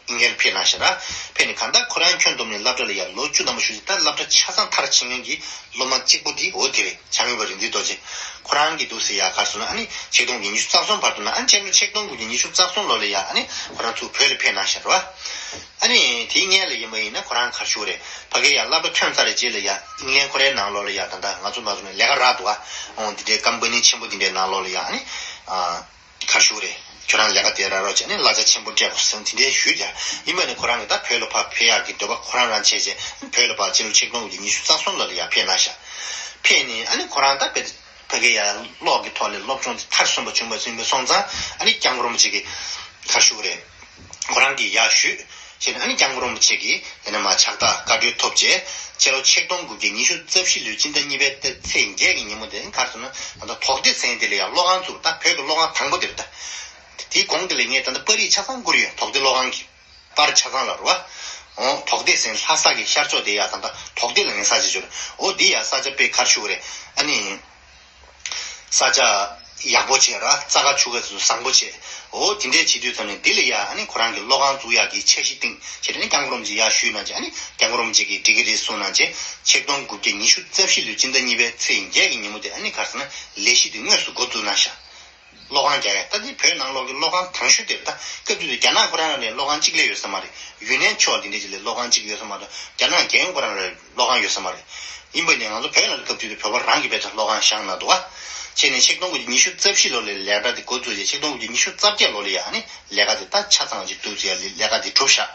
ཨིན་ལན་ཕེབས་གནང་ཤག་ར། ཕེབས་ནས་གང་ལྟར་ཁོ་རང་ཁྱོན་བསྡོམས་ནས་སློབ་གྲྭ་ལ་ཡར་ལོ་བཅུ་ཐམ་པ་བཞུགས་ཤག་ད་སློབ་གྲྭ་ཆ་ཚང་མཐར་ཕྱིན་མཁན་གྱི་སློབ་མ་གཅིག་པོ་དེ་འོ་དེ་རེད། བྱང་ངོས་པ་རིག་འཛིན་རྡོ་རྗེ། ཁོ་རང་གིས་འདུག་སེ་ཡ་ག་རེ་ཟེར་ན་ཨ་ནི་ཆིག་སྟོང་དགུ་བརྒྱ་ཉི་ཤུ་རྩ་གསུམ་བར་དུ་ན་ཨ་ནི་སྤྱི་ལོ་ཆིག་སྟོང་དགུ་བརྒྱ་ཉི་ཤུ་རྩ་གསུམ་ལོ་ལ་ཡ་ཨ་ནི་ཁོ་རང་ཚུར་བོད་ལ་ཕེབས་གནང་ཤག་ར། ཨ་ནི་དེའི་སྔོན་ལ་ཡིན་པ་ཡིན་ན་ཁོ་རང་ག་རེ་ཞུ་རེད། ཕ་གི་ཡར་སློབ་གྲྭ་ཐོན་ཚར་རྗེས་ལ་ཡ་ཨིན་ལན་ཁོ་རའི་ནང་ལོགས་ལ་ཡ་ད་ལྟ་ང་ཚོ་མ་ཚོ་ནས་ལས་ཀ་རག་འདུག་ཨ། འོང་འདི་འདྲའི་ཀམ་པ་ནི་ཆེན་པོ་འདི་འདྲའི་ནང་ལོགས་ལ་ཡ་ཨ་ནི། ག་རེ་ཞུ་རེད། ཁྱོད་རང་ལས་ཀ་དེ་རག་རོགས་བྱས་ནས་གླ་ཆ་ཆེན་པོ་སྤྲད་དགོས་ཟེར་དེ་འདྲའི་ཞུས་ཀྱང་ཡིན་པ་ནི་ཁོ་རང་གི་ད་བོད་ལ་ཕར་ཕེབས་ཡག་གི་འདོད་པ་ཁོ་རང་རང་བྱས་བྱས་བོད་ལ་ཕར་ཕྱི་ལོ་ཆིག་སྟོང་དགུ་བརྒྱ་ཉི་ཤུ་རྩ་གསུམ་ལོ་ལ་ཡར་ཕེབས་གནང་ཤག་ཕེབས་ནས་ཨ་ནི་ཁོ་རང་ད་བོད་ཕ་གི་ཡར་གློག་གི་ཐོག་ལས་སློབ་སྦྱོང་དེ་མཐར་སོན་པ་བྱུང་བ་ཡིན་པ་སོང་ཙང་ཨ་ནི་སྐྱབས་མགོན་རིན་པོ་ཆེ་གིས་ག་རེ་ཞུ་གི་རེད། ཁོ་རང་གིས་ཡར་ཞུས། བྱས་ནས་ཨ་ནི་སྐྱབས་མགོན་རིན་པོ་ཆེ་གིས་དེ་ནས་མར་ཕྱག་རྟགས་བཀའ་འཁྲོལ་ཐོབ་རྗེས་སྤྱི་ལོ་ཆིག་སྟོང་དགུ་བརྒྱ་ཉི་ཤུ་རྩ་བཞི་ལོའི་སྤྱི་ཟླ་གཉིས་པའི་ཚེས་བརྒྱད་ཀྱི་ཉིན་མོ་དེ་ག་རེ་ཟེར་ན་ད་ལྟ་དོག་སྡེ་ཟེར་མཁན་དེ་ལ་ཡང་གློག་ཁང་བཙུགས། ད་བོད་ཀྱི་གློག་ཁང་དང་པོ་དེ་རེད་ད། དེའི་གོང་དེ་ལ་ངས་ད་ལྟ་པར་རིས་ཆ་ཚང་བསྐུར་ཡོད། དོག་སྡེ་གློག་ཁང་གི་པར་ཆ་ཚང་ལ་རེད་བ། འོ་དོག་སྡེ་ཟེར་ལྷ་ས་གི་ཤར་ཕྱོགས་དེ་ཡ་ད་ལྟ་དོག་སྡེ་ལ་ངས་ས་ཆ་བྱོས་རེད། འོ་དེ་ཡ་ས་ཆ་དཔེ་ག་རེ་ཞུ་གི་རེད་ཨ་ནི། ས་ཆ་ཡག་པོ་བྱས་ར་རྩྭ་ཁ་ཆུ་ཁ་ཚོ་བཟང་པོ་བྱས། འོ་དེ་འདྲས་བྱེད་དུས་ཙམ་ནས་འདི་ལ་ཡ་ཨ་ནི་ཁོ་རང་གི་གློག་ཁང་བཙུགས་ཡག་གི་འཆར་གཞི་བཏིང་བྱས་ནས་སྐྱབས་མགོན་རིན་པོ་ཆེ་ཡར་ཞུས་གནང་བྱས་ཨ་ནི་སྐྱབས་མགོན་རིན་པོ་ཆེ་གིས་འགྲིག་གི་རེད་གསུངས་གནང་བྱས་ཆིག་སྟོང་དགུ་བརྒྱ་ཉི་ཤུ་རྩ་བཞི་ལོའི་སྤྱི་ཟླ་གཉིས་པའི་ཚེས་བརྒྱད་ཀྱི་ཉིན་མོ་དེ་ཨ་ནི་ག་རེ་ཟེར་ན་ལས་གཞི་དེ་དངོས་སུ་འགོ་བཙུགས་གནང་ཤག་གློག་ཁང་རྒྱག་ཡ་ད་འདི་བོད་ནང་ལོགས་ཀྱི་གློག་ཁང་དང་ཤོས་དེ་རེད། ད་སྐབས་དུས་དུ་རྒྱ་ནག་ཁོ་རང་ལ་ནས་གློག་ཁང་གཅིག་ལས་ཡོད་ས་མ་རེད། ཡུན་ནན་ཕྱོགས་འདི་འདྲས་ཅིག་ལ་གློག་ཁང་གཅིག་ཡོད་ས་མ་རེད། རྒྱ་ནག་རྒྱལ་ཡོངས་ཁོ་རང་ལ་གློག་ཁང་ཡོད་ས་མ་རེད། ཡིན་པ་ནས་ང་ཚོ་བོད་ལ་སྐབས་དུས་དུ་བོད་པ་རང་གིས་དཔེ་ཆ་གློག་ཁང་བཞེངས་གནང་འདུག་བ། བྱས་ནས་ཆིག་སྟོང་དགུ་བརྒྱ་ཉི་ཤུ་རྩ་བཞི་ལོ་ལ་ལས་གྲྭ་དེ་འགོ་བཙུགས་རྗེས་ཆིག་སྟོང་དགུ་བརྒྱ་ཉི་ཤུ་རྩ་བརྒྱད་ལོ་ལ་ཡ་ཨ་ནི་ལས་ཀ་དེ་ད་ཆ་ཚང་ཅིག་འདུག་ཟེར་ཡ་ལས་ཀ་དེ་གྲུབ་ཤག་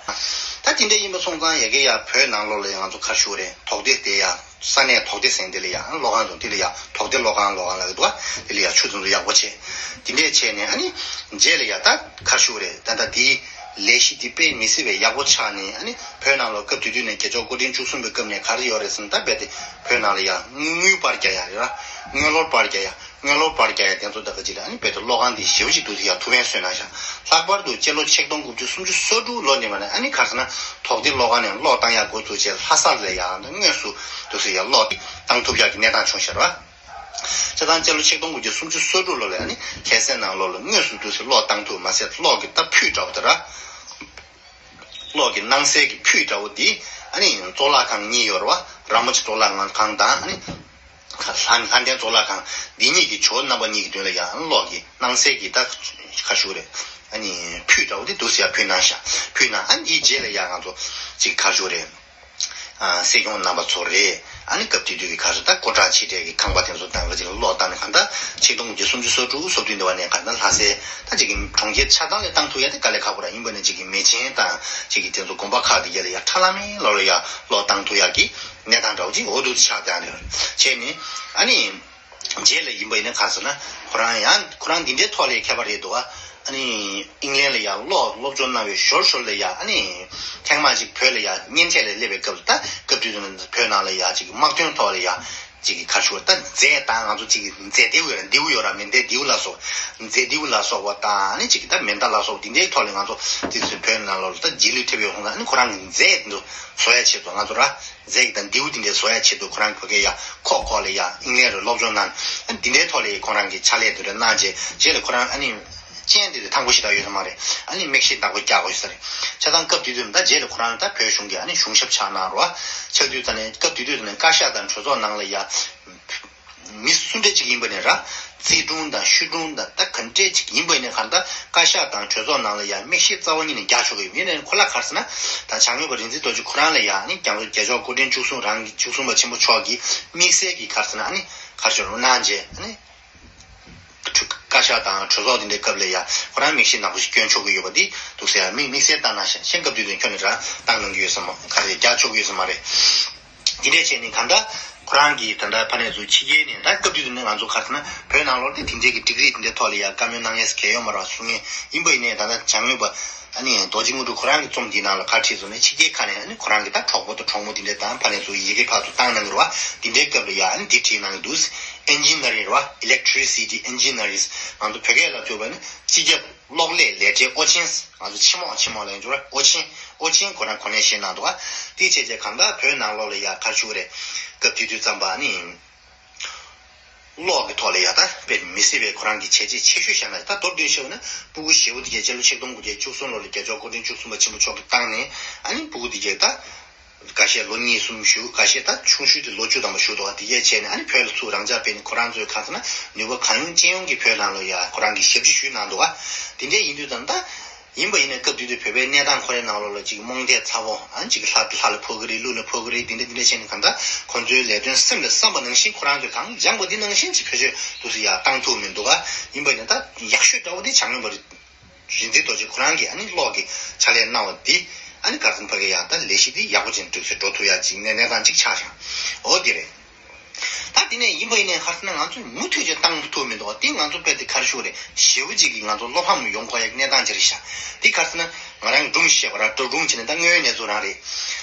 ད་དེ་འདྲ་ཡིན་པ་སོང་ཙང་ཡ་གི་ཡ་བོད་ནང་ལོགས་ལ་ཡ་ང་ཚོ་ག་རེ་ཞུ་དགོས་རེད། དོག་སྡེ་དེ་ཡ་ས་གནས་དོག་སྡེ་ཟེར་དེ་ལ་ཡ་ཨ་ནི་གློག་ཁང་དང་དེ་ལ་ཡ་དོག་སྡེ་གློག་ཁང་གློག་ཁང་ལ་གི་འདུག་ཨ། དེ་ལ་ཡ་ཆུ་ཚོད་ཚོད་ཡག་པོ་བྱས། དེ་འདྲས་བྱས་ནས་ཨ་ནི་རྗེས་ལ་ཡ་ད་ག་རེ་ཞུ་དགོས་རེད། ད་ལྟ་དེའི་ལས་གཞི་དེ་དཔེ་མི་སྲིད་པའི་ཡག་པོ་ཆགས་ནས་ཨ་ནི་བོད་ནང་ལོགས་སྐབས་དེ་དུས་ནས་རྒྱལ་མཆོག་སྐུ་ཕྲེང་བཅུ་གསུམ་པའི་སྐབས་ནས་ག་རེ་ཡོད་རེད་ཟེར་ན། ད་རྦད་དེ་བོད་ནང་ལ་ཡ་དངུལ་པར་རྒྱག་ཡ་རེད་ར། དངུལ་ལོར་པར་རྒྱག་ཡ། དངུལ་ལོར་པར་རྒྱག་ཡ་དེ་ཚོ་ད་ག་ཅིག་ལ་ཨ་ནི་རྦད་དེ་གློག་ཁང་འདི་ཞེ་པོ་ཅིག་འདུག་ཟེར་ཡ་ཐུགས་ཕན་གསོས་གནང་ཤག་ལྷག་པར་དུ་སྤྱི་ལོ་ཆིག་སྟོང་དགུ་བརྒྱ་སུམ་ཅུ་སོ་དྲུག་ལོ་ནས་མ་ནས་ཨ་ནི་ག་རེ་ཟེར་ན་དོག་སྡེ་གློག་ཁང་ནས་གློག་བཏང་ཡ་འགོ་བཙུགས་བྱས་ལྷ་ས་ལ་ཡ་དངོས་སུ་འདུག་ཟེར་ཡ་གློག་བཏང་ཐུབ་ཡ་གི་གནས་སྟངས་བྱུང་ཤག་ར། ཆ་ཚང་སྤྱི་ལོ་ཆིག་སྟོང་དགུ་བརྒྱ་སུམ་ཅུ་སོ་དྲུག་ལོ་ལ་ཨ་ནི་ལྷ་སའི་ནང་ལོགས་ལ་དངོས་སུ་འདུག་ཟེར་གློག་བཏང་ཐུབ་མ་ཟད་གློག་གི་ད་ཕུད་འདྲ་བོ་དེ་ར། གློག་གི་སྣང་གསལ་གྱི་ཕུད་འདྲ་བོ་འདི་ཨ་ནི་གཙུག་ལག་ཁང་གཉིས་ཡོད་རེད་བ། ར་མོ་ཆེ་གཙུག་ལག་ཁང་དང་ཨ་ནི་ལྷ་ལྷ་ལྡན་གཙུག་ལག་ཁང་འདི་གཉིས་ཀྱི་ཇོ་བོ་རྣམ་པ་གཉིས་ཀྱི་མདུན་ལ་ཡང་གློག་གི་སྣང་གསལ་གྱི་ད་ག་ཞུ་རེད། ཨ་ནི་ཕུད་འདྲ་བོ་འདི་འདུག་ཟེར་ཡ་ཕུལ་གནང་ཤག་ཕུལ་གནང་། ཨ་ནི་འདིའི་རྗེས་ལ་ཡང་ང་ཚོ་ཅིག་ག་ཞུ་རེད། ཨ་སྲིད་སྐྱོང་རྣམ་པ་ཚོ་རེད། ཨ་ནི་སྐབས་དེ་དུས་ཀྱི་ག་ཞུ་ད་སྐུ་དྲག་ཕྱི་དྲག་གི་ཁང་པ་དེ་ཚོ་དང་ག་ཅིག་ལ་གློག་བཏང་ནས་གང་ལྟར་ཆིག་སྟོང་དགུ་བརྒྱ་སུམ་ཅུ་སོ་དྲུག་སོ་བདུན་འདི་བ་ནས་གང་ལྟར་ལྷ་སའི་ད་ཅིག་གི་གྲོང་ཁྱེར་ཆ་ཚང་ལ་བཏང་ཐུབ་ཡ་དེ་དཀའ་ལས་ཁག་པོ་ར་ཡིན་པ་ནས་ཅིག་གི་མེ་ཆེན་དང་ཅིག་གི་དེ་ཚོ་དགོན་པ་ཁག་དེ་ག་ལ་ཡ་ཁྲ་ལམ་མེ་ལོ་ལ་ཡ་གློག་བཏང་ཐུབ་ཡ་གི་གནས་སྟངས་འདྲ་བོ་ཅིག་འོ་འདུག་ཆགས་བསྡད་ཡ་རེད། བྱས་ནས་ཨ་ནི། རྗེས་ལ་ཡིན་པ་ཡིན་ན་ག་ཟེར་ན་ཁོ་རང་ཡང་ཁོ་རང་འདི་འདྲའི་ཐོག་ལ་མཁས་པ་རེད་འདུག་ཨ། ཨ་ནི་ཨིང་ལན་ལ་ཡང་སློབ་སློབ་སྦྱོང་གནང་བའི་ཞོར་ཞོར་ལ་ཡང་ཨ་ནི་ཐེངས་མ་གཅིག་བོད་ལ་ཡང་གཉེན་འཕྲད་ལ་སླེབས་པའི་སྐབས་ལ་ད་སྐབས་དུས་དུ་ནས་བོད་ནང་ལ་ཡང་གཅིག་དམག་དོན་ཐོག་ལ་ཡང་གཅིག་གི་ཁ་ཤོར་ད་རྫས་དང་ང་ཚོ་གཅིག་གི་རྫས་མདེའུ་ཡོད་ར་མདེའུ་ཡོད་ར་མེ་མདའི་མདེའུ་ལ་སོགས་རྫས་མདེའུ་ལ་སོགས་པ་དང་ཨ་ནི་གཅིག་གི་ད་མེ་མདའ་ལ་སོགས་འདི་འདྲའི་ཐོག་ལ་ང་ཚོ་དེ་ཚོའི་བོད་ནང་ལོགས་ལ་ད་རྗེས་ལུས་ཐེབས་ཡོད་ཧོང་ད་ཨ་ནི་ཁོ་རང་གི་རྫས་འདི་བཟོ་ཡ་ཆེད་དུ་ང་ཚོ་ར། རྫས་ཀྱི་དང་མདེའུ་དེ་འདྲའི་བཟོ་ཡ་ཆེད་དུ་ཁོ་རང་བོད་སྐད་ཡ་ཁོག་ཁོག་ལ་ཡ་ཨིང་ལན་རུ་སློབ་སྦྱོང་གནང་། འདི་འདྲའི་ཐོག་ལ་ཁོ་རང་གི་ཕྱག་ལས་དེ་འདྲ་གནང་རྗེས་རྗེས་ལ་ཁོ་རང་ཨ་ནི་སྤྱན་དེ་དེ་ཐང་པོ་ཞིག་ད་ཡོད་ས་མ་རེད། ཨ་ནི་མིག་ཤེལ་བདག་པོ་རྒྱག་དགོས་ས་རེད། ཆ་ཚང་སྐབས་དེ་དུས་ད་རྗེས་ལ་ཁོ་རང་ད་བོད་གཞུང་གི་ཨ་ནི་གཞུང་ཞབས་ཆགས་གནང་རོགས། ཆགས་དུས་ད་ནས་སྐབས་དེ་དུས་ད་ནས་བཀའ་ཤག་དང་གྲོས་ཚོགས་ནང་ལ་ཡ། མི་སུ་འདྲ་ཅིག་ཡིན་པ་ནས་ར། རྩིས་དྲུང་དང་ཤུལ་དྲུང་དང་ད་ག་འདྲས་ཅིག་ཡིན་པ་ནས་གང་ལྟར་བཀའ་ཤག་དང་གྲོས་ཚོགས་ནང་ལ་ཡང་མིག་ཤེལ་རྩ་བ་ཉིད་ནས་རྒྱག་ཆོག་གི་ཡོད། ཡིན་ནའི་ཁོ་ལ་ག་རེ་ཟེར་ན་ད་བྱང་ཡོད་པ་རིག་འཛིན་རྡོ་རྗེ་ཁོ་རང་ལ་ཡང་ནི་རྒྱ་མཚོ་རྒྱལ་མཆོག་སྐུ་ཕྲེང་བཅུ་གསུམ་རང་བཅུ་གསུམ་པ་ཆེན་པོ་མཆོག་གིས་དམིགས་བསལ་གྱི་ག་རེ་ཟེར་ན་ཨ་ནི་ག་རེ་ཟེར་རོ་གནང་རྗེས་ཨ་ནི་བཀའ་ཤག་དང་གྲོས་ཚོགས་དེ་འདྲའི་སྐབས་ལ་ཡང་ཁོ་རང་མིག་ཤེལ་ནག་པོ་ཞིག་སྐྱོན་ཆོག་གི་ཡོད་པ་འདི་འདུག་ཟེར་ཡང་མིག་དམིགས་བསལ་བཏང་ན་ཤ་ཤེས་སྐབས་དུས་དུས་ཁྱོད་ནི་རང་བཏང་གནང་གི་ཡོད་ས་མ་ག་རེ་རྒྱག་ཆོག་གི་ཡོད་ས་མ་རེད། དེ་འདྲས་བྱས་ནས་གང་ལྟར་ཁོ་རང་གིས་ད་ལྟ་ཕ་ནས་ཚུར་ཕྱི་རྒྱལ་ནས་ད་སྐབས་དུས་དུ་ནས་ང་ཚོ་ག་རེ་ཟེར་ན་བོད་ནང་ལོགས་དེ་དེ་འདྲས་ཀྱི་ཌིག་རི་དེ་འདྲའི་ཐོག་ལ་ཡང་བཀའ་མོལ་གནང་ཡས་གལ་ཡོད་མ་རེད་བ་གསུང་ངེས་ཡིན་པ་ཡིན་ནའི་ད་ལྟ་བྱང་ངོས་པ་ཨ་ནི་རྡོ་རྗེ་དངོས་གྲུབ་ཁོ་རང་གི་རྩོམ་འདིའི་ནང་ལ་ག་བྲིས་སོང་ནས་ཕྱི་རྒྱལ་ཁག་ནས་ཨ་ནི་ཁོ་རང་གི་ད་གྲོགས་པོ་དང་གྲོགས་མོ་དེ་འདྲས་དང་ཕ་ནས་ཚུར་ཡི་གེ་ཕར་ཚུར་བཏང་གནང་གི་རེད་བ། དེ་འདྲའི་སྐབས་ལ་ཡང་ཨ་ནི་འདི་བྲིས་གནང་གི་འདུག་ཨེན་ཇི་ནི་ཡར་རིང་རེད་བ། Electricity Engineers ང་ཚོ་བོད་སྐད་ལ་བསྒྱུར་བ་ནི་སྤྱི་ཁྱབ་གློག་ཀླད་ལས་གྲྭའི་ཨོ་ཆེན། ང་ཚོ་ཆེན་མོ་ཆེན་མོ་ལ་ཡང་འབྱོར་བ་ཨོ་ཆེན་ཨོ་ཆེན་ཁོ་རང་གོ་གནས་བཞེས་གནང་འདུག་ག་དེའི་བྱས་རྗེས་གང་ལྟར་བོད་ནང་ལོགས་ལ་ཡ་ག་རེ་ཞུ་གི་རེད། སྐབས་དེ་དུས་ཙམ་པ་ནི་གློག་གི་ཐོག་ལ་ཡ་ད་དཔེ་མི་སྲིད་པའི་ཁོ་རང་གི་བྱས་རྗེས་ཆེ་ཤོས་བཞག་ན་ད་མདོར་བསྡུས་བཤད་ན་སྤུ་གུ་ཞེ་པོ་དེ་གའི་སྤྱི་ལོ་ཆིག་སྟོང་དགུ་བརྒྱ་བཅུ་གསུམ་ལོ་ལ་རྒྱལ་མཆོག་སྐུ་ཕྲེང་བཅུ་གསུམ་པ་ཆེན་པོ་མཆོག་གིས་བཏང་ནས་ཨ་ནི་སྤུ་གུ་དེ་གའི་ད། འགའ་ཤས་ལོ་གཉིས་གསུམ་བཞུགས། འགའ་ཤས་ད་ཆུང་ཤོས་དེ་ལོ་བཅུ་ཐམ་པ་བཞུགས་འདུག་ག་དེ་གས་བྱས་ནས་ཨ་ནི་བོད་ལ་ཚུར་རང་འཇགས་སྤེལ་ནས་ཁོ་རང་ཚོའི་ག་ཟེར་ན་ནུས་པ་གང་ཡོང་ཅི་ཡོང་གིས་བོད་ནང་ལ་ཡ་ཁོ་རང་གི་ཞབས་ཕྱི་ཞུས་གནང་འདུག་ག་དེ་འདྲས་ཡིན་དུས་ཙང་ད་ཡིན་པ་ཡིན་ན་སྐབས་དེ་དུས་བོད་པའི་གནས་སྟངས་ཁོ་རའི་ནང་ལོགས་ལ་ཅིག་རྨོངས་དད་ཚ་པོ་ཨ་ཅིག་ལྷ་ལྷ་ལ་འཕོ་གི་རེད། ཀླུ་ལ་འཕོ་གི་རེད། དེ་འདྲས་དེ་འདྲས་བྱས་ནས་གང་ལྟར་ཁོ་ཚོའི་ལས་དོན་སེམས་ལ་བསམ་པ་ནང་བཞིན་ཁོ་རང་ཚོས་གང་སྦྱངས་པ་འདི་ནང་བཞིན་ཅིག་བེད་སྤྱོད་དུ་སུ་ཡ་བཏང་ཐུབ་མི་འདུག་ག་ཡིན་པ་ཡིན་ན་ད་ཡག་ཤོས་འདྲ་བོ་དེ་བྱང་ཡོད་པ་རེད། རིག་འཛིན་རྡོ་རྗེ་ཁོ་རང་གིས་ཨ་ནི་གློག་གི་ཕྱག་ལས་གནང་བ་འདི་ཨ་ནི་ག་རེ་ཟེར་ན་ཕ་གི་ཡང་ད་ལས་གཞི་འདི་ཡག་པོ་ཅན་འགྲིག་སེ་འགྲོ་ཐུབ་ཡ་ཅིག་ནས་གནས་སྟངས་ཅིག་ཆགས་ཤག་འོ་དེ་རེད། ད་དེ་ནས་ཡིན་པ་ཡིན་ནའི་ག་རེ་ཟེར་ན་ང་ཚོས་མུ་མཐུད་ཅིག་བཏང་ཐུབ་མི་འདུག་དེ་ང་ཚོ་དཔེ་དེ་ག་རེ་ཞུ་རེད། ཞེ་པོ་ཅིག་གིས་ང་ཚོ་བློ་ཕམ་ཡོང་དགོས་ཡ་གནས་སྟངས་ཅིག་རེད་ཤག་དེ་ག་རེ་ཟེར་ན་ང་རང་གི་སྒྲུང་བཤད་པ་ར་སྒྲུང་བྱས་ནས་ད་དངོས་ཡོད་གནས་ཚུལ་རང་རེད།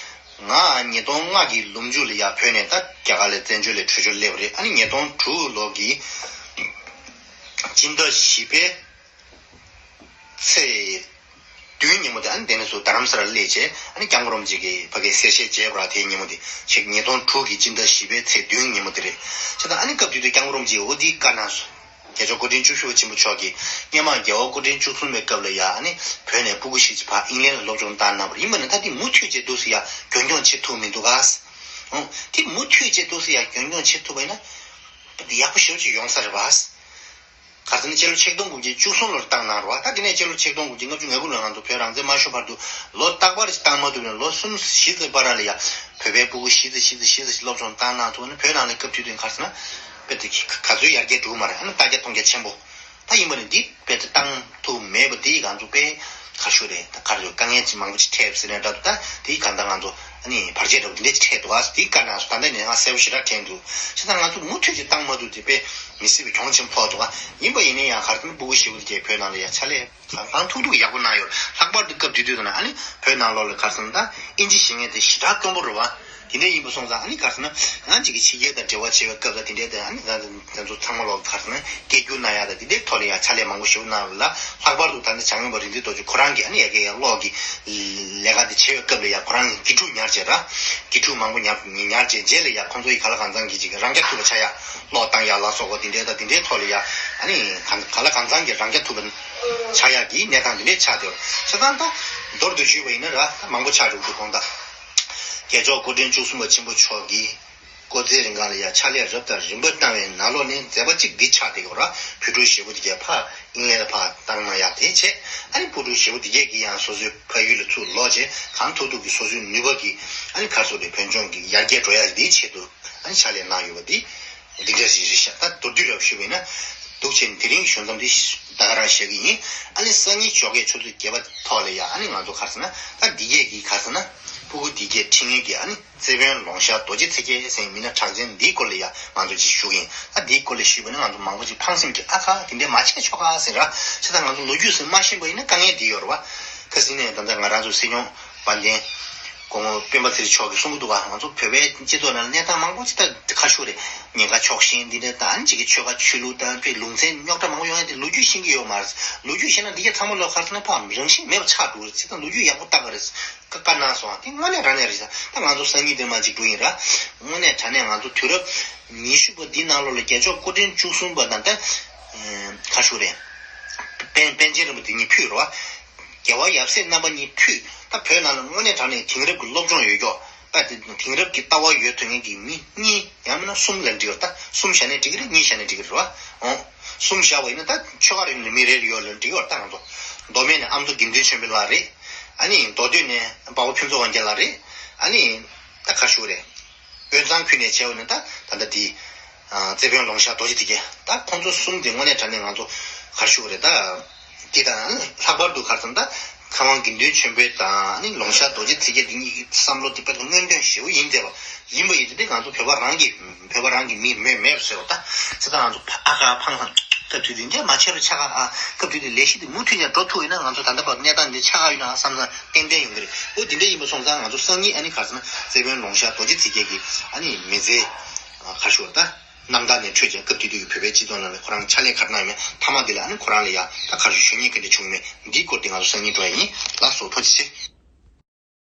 ང་ཉིས་སྟོང་ལྔ་གི་ལོ་མཇུག་ལ་ཡར་བོད་ནས་ད་རྒྱ་གར་ལ་བཙན་བྱོལ་ལ་བྲོས་བྱོལ་སླེབས་པ་རེད། ཨ་ནི་ཉིས་སྟོང་དྲུག་ལོ་གི་སྤྱི་ཟླ་བཞི་པའི་ཚེས་བདུན་ཉིན་མོ་དེ་ཨ་ནི་དེ་ནས་བཟུང་རྡ་རམ་ས་ལར་སླེབས་བྱས་ཨ་ནི་སྐྱབས་མགོན་རིན་པོ་ཆེ་གིས་ཕ་གིའི་གསལ་བཤད་བྱས་པ་ར། དེའི་ཉིན་མོ་དེ་ཆིག་ཉིས་སྟོང་དྲུག་གི་སྤྱི་ཟླ་བཞི་པའི་ཚེས་བདུན་ཉིན་མོ་དེ་རེད། བྱས་ཙང་ཨ་ནི་སྐབས་དེ་དུས་སྐྱབས་མགོན་རིན་པོ་ཆེས་འོ་དེའི་བཀའ་གནང་སོང་། རྒྱལ་མཆོག་སྐུ་ཕྲེང་བཅུ་བཞི་པ་ཆེན་པོ་མཆོག་གིས་སྔོན་མ་རྒྱལ་བ་སྐུ་ཕྲེང་བཅུ་གསུམ་པའི་སྐབས་ལ་ཡ་ཨ་ནི་བོད་ནས་སྤུ་གུ་བཞི་ཅིག་ཕར་ཨིང་ལན་ལ་སློབ་སྦྱོང་བཏང་གནང་བ་རེད། ཡིན་པ་ནི་ད་དེ་མུ་མཐུད་བྱས་འདུག་སེ་ཡ་རྒྱུན་སྐྱོང་བྱེད་ཐུབ་མི་འདུག་ག་འོ་དེ་མུ་མཐུད་བྱས་འདུག་སེ་ཡ་རྒྱུན་སྐྱོང་བྱེད་ཐུབ་པ་ཡིན་ན་ཡག་པོ་ཞེ་པོ་ཅིག་ཡོང་ས་རེད་བ། ག་རེ་ཟེར་ན་སྤྱི་ལོ་ཆིག་སྟོང་དགུ་བརྒྱ་བཅུ་གསུམ་ལོར་བཏང་གནང་རེད་བ། ད་དེ་ནས་སྤྱི་ལོ་ཆིག་སྟོང་དགུ་བརྒྱ་ལྔ་བཅུ་ང་དགུ་ལོ་ནང་དུ་བོད་རང་བཙན་མ་ཤོར་བར་དུ་ལོ་རྟག་པར་ཞིག་བཏང་མ་ཐུབ་ནས་ལོ་གསུམ་བཞི་ཙམ་བར་ལ་ཡ་བོད་པའི་སྤུ་གུ་བཞི་ཙམ་བཞི་ཙམ་བཞི་ཙམ་ཞིག་སློབ་སྦྱོང་བཏང་གནང་ཐུབ་ན་བོད་ནང་ལ་སྐབས་དུས་དུས་ག་རེ་ཟེར་ན་ དཔེ་དེ་ག་ཚོད་ཡར་རྒྱས་འགྲོ་གི་མ་རེད། ཨ་ནི་ལྟ་རྒྱ་མཐོང་རྒྱ་ཆེན་པོ་ད་ཡིན་པ་ནི་འདི་དཔེ་དེ་བཏང་ཐུབ་མེད་པ་དེ་ང་ཚོ་དཔེ་ཁ་ཤོ་རེད། ད་ག་རེ་དཀའ་ངལ་ཅིག་མང་པོ་ཅིག་འཕྲད་ཟེར་ནས་འདྲ་འདུག་ད་དེའི་གང་ལྟར་ང་ཚོ་ཨ་ནི་བར་ཆད་འདྲ་པོ་འདི་འདྲ་ཅིག་འཕྲད་འདུག་ཨ་དེའི་བཀའ་གནང་སོང་། ད་ལྟ་ནས་ང་གསལ་པོ་ཞེ་དྲག་དྲན་འདུག་བྱས་ཙང་ང་ཚོ་མུ་མཐུད་ཅིག་བཏང་མ་ཐུབ་དེ་དཔེ་མི་སྲིད་པའི་གྱོང་ཆེན་པོ་ཕོག་འདུག་ཨ་ཡིན་པ་ཡིན་ན་ཡང་ག་རེ་ཟེར་ན་སྤུ་གུ་བཞི་པོ་དེ་གས་བོད་ནང་ལ་ཡ་ཕྱག་ལས་གང་ཐུབ་ཐུབ་ཡག་པོ་གནང་ཡོད། ལྷག་པར་དུ་སྐབས་དེ་དུས་དུ་ན་ཨ་ནི་བོད་ནང་ལོགས་ལ་ག་རེ་ཟེར་ན་ད་ཨིན་ཇི་ཤེས་མཁན་དེ་ཞེ་དྲག་དཀོན་པོ་རེད་བ། དེ་འདྲ་ཡིན་པ་སོང་ཙང་ཨ་ནི་ག་རེ་ཟེར་ན་ང་གཅིག་གི་ཕྱི་རྒྱལ་དང་འབྲེལ་བ་བྱེད་པའི་སྐབས་ལ་དེ་འདྲའི་དེ་ཨ་ནི་ང་ཚོ་ཚང་མ་ལོག་ག་རེ་ཟེར་ན་སྐད་སྒྱུར་གནང་ཡག་དང་དེ་འདྲའི་ཐོག་ལ་ཡང་ཕྱག་ལས་མང་པོ་ཞེ་པོ་གནང་ཡོད་ལ། ལྷག་པར་དུ་ད་ནི་བྱམས་མགོན་པ་རིག་འཛིན་རྡོ་རྗེ་ཁོ་རང་གིས་ཨ་ནི་ཡ་གི་ཡ་གློག་གི་ལས་ཀ་དེ་བྱེད་པའི་སྐབས་ལ་ཡ་ཁོ་རང་གི་དགེ་ཕྲུག་ཉར་བྱས་ར། དགེ་ཕྲུག་མང་པོ་ཉར་ཉར་བྱས་རྗེས་ལ་ཡ་ཁོང་ཚོ་ཡི་ག་ལ་གང་འཚམ་གྱི་ཅིག་རང་རྐྱ་ཐུབ་པ་ཆགས་ཡ། གློག་བཏང་ཡ་ལ་སོགས་པ་དེ་འདྲའི་ད་དེ་འདྲའི་ཐོག་ལ་ཡ་ཨ་ནི་གང་ག་ལ་གང་འཚམ་གྱི་རང་རྐྱ་ཐུབ་པ་ཆགས་ཡག་གི་གནས་སྟངས་འདི་འདྲའི་ཆགས་བསྡད་ཡོད། བྱས་ཙང་ད་མདོར་བསྡུས་ཞུས་པ་ཡིན་ན་ར་ད་མང་པོ་ཆགས་འགྲོ་གི་འདུག་དགོངས་དག་རྒྱལ་མཆོག་སྐུ་ཕྲེང་བཅུ་གསུམ་པ་ཆེན་པོ་མཆོག་གིས་སྐུ་ཚེ་རིང་གང་ལ་ཡང་ཕྱག་ལས་རབ་དང་རིམ་པ་གནང་བའི་ནང་ལོགས་ནས་མཛད་པ་གཅིག་འདི་ཆགས་བསྡད་ཡོད་ར། བོད་ཕྲུག་བཞི་པོ་དེ་གས་ཕར་ཨིང་ལན་ལ་ཕར་བཏང་གནང་ཡག་དེ་བྱས། ཨ་ནི་བོད་ཕྲུག་བཞི་པོ་དེ་གས་ཀྱིས་ཡང་སོ་སོའི་ཕ་ཡུལ་ལ་ཚུར་ལོག་བྱས་གང་ཐུབ་ཐུབ་ཀྱིས་སོ་སོའི་ནུས་པ་གིས་ཨ་ནི་ག་རེ་ཟེར་དགོས་རེད། བོད་ལྗོངས་ཀྱི་ཡར་རྒྱས་འགྲོ་ཡག་འདིའི་ཆེད་དུ་ཨ་ནི་ཕྱག་ལས་གནང་ཡོད་པ་འདི། འདི་འདྲ་ཞིག་རེད་ཤག་ད་མདོར་བསྡུས་རབ་ཞུས་པ་ཡིན་ན། འདུག་བྱས་ནས་དེ་རིང་གི་ཞུ་མཚམས་འདི་ད་ག་རང་བཞག་གི་ཡིན། ཨ་ནི་སང་ཉིན་ཞོགས་ཀས་ཆུ་ཚོད་བརྒྱད་པ་ཐོག་ལ་ཡ་ཨ་ནི་ང་ཚོ་ག་རེ་ཟེར་ན་ད་འདི་གས་ཀྱི་ག་རེ་ཟེར་ན་སྤུ་གུ་འདི་གས་ཁྲིད་མཁན་གྱི་ཨ་ནི་རྩེ་དཔོན་ལོང་ཤར་རྡོ་རྗེ་ཚེ་རྒྱལ་ཟེར་མི་སྣ་གྲགས་ཅན་འདིའི་སྐོར་ལ་ཡ་ང་ཚོ་ཅིག་ཞུ་གི་ཡིན། ད་འདིའི་སྐོར་ལ་ཞུས་པ་ནི་ང་ཚོ་མང་པོ་ཅིག་ཕངས་སེམས་ཀྱིས་ཨ་ཁ་དེ་འདྲས་མ་བྱས་ཆོག་ག་ཟེར་ར། བྱས་ཙང་ང་ཚོ་ལོ་རྒྱུས་ཟེར་མ་ཤེས་པ་ཡིན་ན་དཀའ་ངལ་འདི་ཡོད་རེད་བ། ཁ་སང་ནས་ད་ལྟ་ང་རང་ཚོ་སྲིད་སྐྱོང་དཔལ་ལྡན་སྐུ་ངོ་སྤེན་པ་ཚེ་རིང་མཆོག་གིས་གསུང་གི་འདུག་ག་ང་ཚོ་བོད་པའི་སྤྱི་ཚོགས་ནང་ལ་གནས་སྟངས་མང་པོ་ཅིག་ད་ཁ་ཤོར་རེད། ཉེན་ཁ་ཕྱོགས་ཞེན་འདི་འདྲ་དང་ཨ་ནི་གཅིག་གི་ཆོལ་ཁ་ཆོས་ལུགས་དང་དཔེ་ལུང་ཚན་རྙོག་དྲ་མང་པོ་ཡོང་ཡ་དེ་ལོ་རྒྱུས་ཤེས་ཀྱི་ཡོད་མ་རེད། ལོ་རྒྱུས་ཤེས་ན་འདི་ག་ཚང་མ་ལོག་ག་རེ་ཟེར་ན་ཕར་རང་བཞིན་མེད་པ་ཆགས་འགྲོ་གི་རེད། ཚིག་དང་ལོ་རྒྱུས་ཡག་པོ་ལྟ་གི་རེད། བཀའ་བཀའ་གནང་སོང་། དེ་དངོས་གནས་དྲང་གནས་རེད་ཤག་ད་ང་ཚོ་སང་ཉིན་དེ་མ་གཅིག་འགྲོ་ཡིན་ར། དངོས་གནས་དྲང་གནས་ང་ཚོ་དུས་རབས་ཉི་ཤུ་པ་འདི་ནང་ལོགས་ལ་རྒྱལ་མཆོག་སྐུ་ཕྲེང་བཅུ་གསུམ་པ་དང་ད་ཁ་ཤོ་རེད། པཎ་པཎ་ཆེན་རིན་པོ་ཆེ་གཉིས་ཕུད་རོ། རྒྱལ་བ་ཡབ་སྲས་རྣམ་པ་གཉིས་ཕུད། ད་བོད་ནང་ལ་དངོས་གནས་དྲང་གནས་དེང་རབས་ཀྱི་སློབ་སྦྱོང་ཡོད་ཀྱོག་ད་དེ་དེང་རབས་ཀྱི་ལྟ་བ་ཡོད་ཐུབ་མཁན་གྱི་མི་གཉིས་ཡང་མིན་ན་གསུམ་ལ་འགྲིག་ཡོད། ད་གསུམ་བཞག་ནས་འགྲིག་གི་རེད། གཉིས་བཞག་ནས་འགྲིག་གི་རེད་བ། འོང་། གསུམ་བཞག་པ་ཡིན་ན་ད་ཆོལ་ཁ་རེ་ལ་མི་རེ་ལ་ཡོད་ལ་འགྲིག་ཡོད། ད་ང་ཚོ་མདོ་སྨད་ནས་ཨ་མདོ་དགེ་འདུན་ཆོས་འཕེལ་ལགས་རེད། ཨ་ནི་མདོ་སྟོད་ནས་འཕགས་པ་ཕུན་ཚོགས་དབང་རྒྱལ་ལགས་རེད། ཨ་ནི་ད་ཁ་ཤོ་རེད། དབུས་གཙང་ཁུལ་ནས་བྱས་པ་ཡིན་ན་ད་ད་ལྟ་དེ། རྩེ་དཔོན་ལོང་ཤར་རྡོ་རྗེ་ཚེ་རྒྱལ། ད་ཁོང་ཚོ་གསུམ་དེ་དངོས་གནས་དྲང་གནས་ང་ཚོ་ག་རེ་ཞུ་དགོས་རེད། ད་དེ་དང་ལྷག་པར་དུ་ག་རེ་ཟེར་ན་ད་མཁས་དབང་དགེ་འདུན་ཆོས་འཕེལ་དང་ནི་ལོང་ཤར་རྡོ་རྗེ་ཚེ་རྒྱལ་དེ་གཉིས་ཀྱི་བསམ་བློ་དེ་དཔེ་མངོན་འདོན་ཞེ་པོ་ཡིན་བསྡད་པ་ཡིན་པ་ཡིན་དུས་དེ་ང་ཚོ་བོད་པ་རང་གི་བོད་པ་རང་གི་མི་མེད་མེད་པ་བཟོས་པ། ད་ཚེ་ད་ང་ཚོ་ཨ་ཁ་ཕངས་སམ་སྐབས་དུས་དེ་འདྲ་མ་བྱེད་རོགས་ཆ་ག་ཨ། སྐབས་དུས་དེ་ལས་གཞི་དེ་མུ་མཐུད་ནས་འགྲོ་ཐུབ་ཡོད་ན་ང་ཚོ་ད་ལྟ་བར་གནས་སྟངས་འདི་ཆགས་ཡོད་ན་བསམ་བསམ་ཏན་ཏན་ཡོང་གི་རེད། འོ་དེ་འདྲ་ཡིན་པ་སོང་ཙང་ང་ཚོ་སང་ཉིན་ཨ་ནི་ག་རེ་ཟེར་ན་རྩེ་དཔོན་ལོང་ཤར་རྡོ་རྗེ་ཚེ་རྒྱལ་གྱི་ཨ་ནི་མི་ཚེ་ག་རེ་ཞུ་དགོས་རེད། ད། རྣམ་ཐར་ནས་འཕྲོས་ཀྱང་སྐབས་དེ་དུས་ཀྱི་བོད་པའི་སྤྱི་ཚོགས་ནང་ལ་ཁོ་རང་ཕྱག་ལས་ག་རེ་གནང་ཡོད་མེད། མཐའ་མ་དེ་ལ་ཨ་ནི་ཁོ་རང་ལ་ཡ་ད་ག་རེ་ཞུ་མཁན་ག་འདྲ་བྱུང་མེད། འདིའི་སྐོར་དེ་ང་ཚོ་སང་ཉིན་འགྲོ་ཡ་ཡིན། ལགས་སོ། ཐུགས་རྗེ་ཆེ།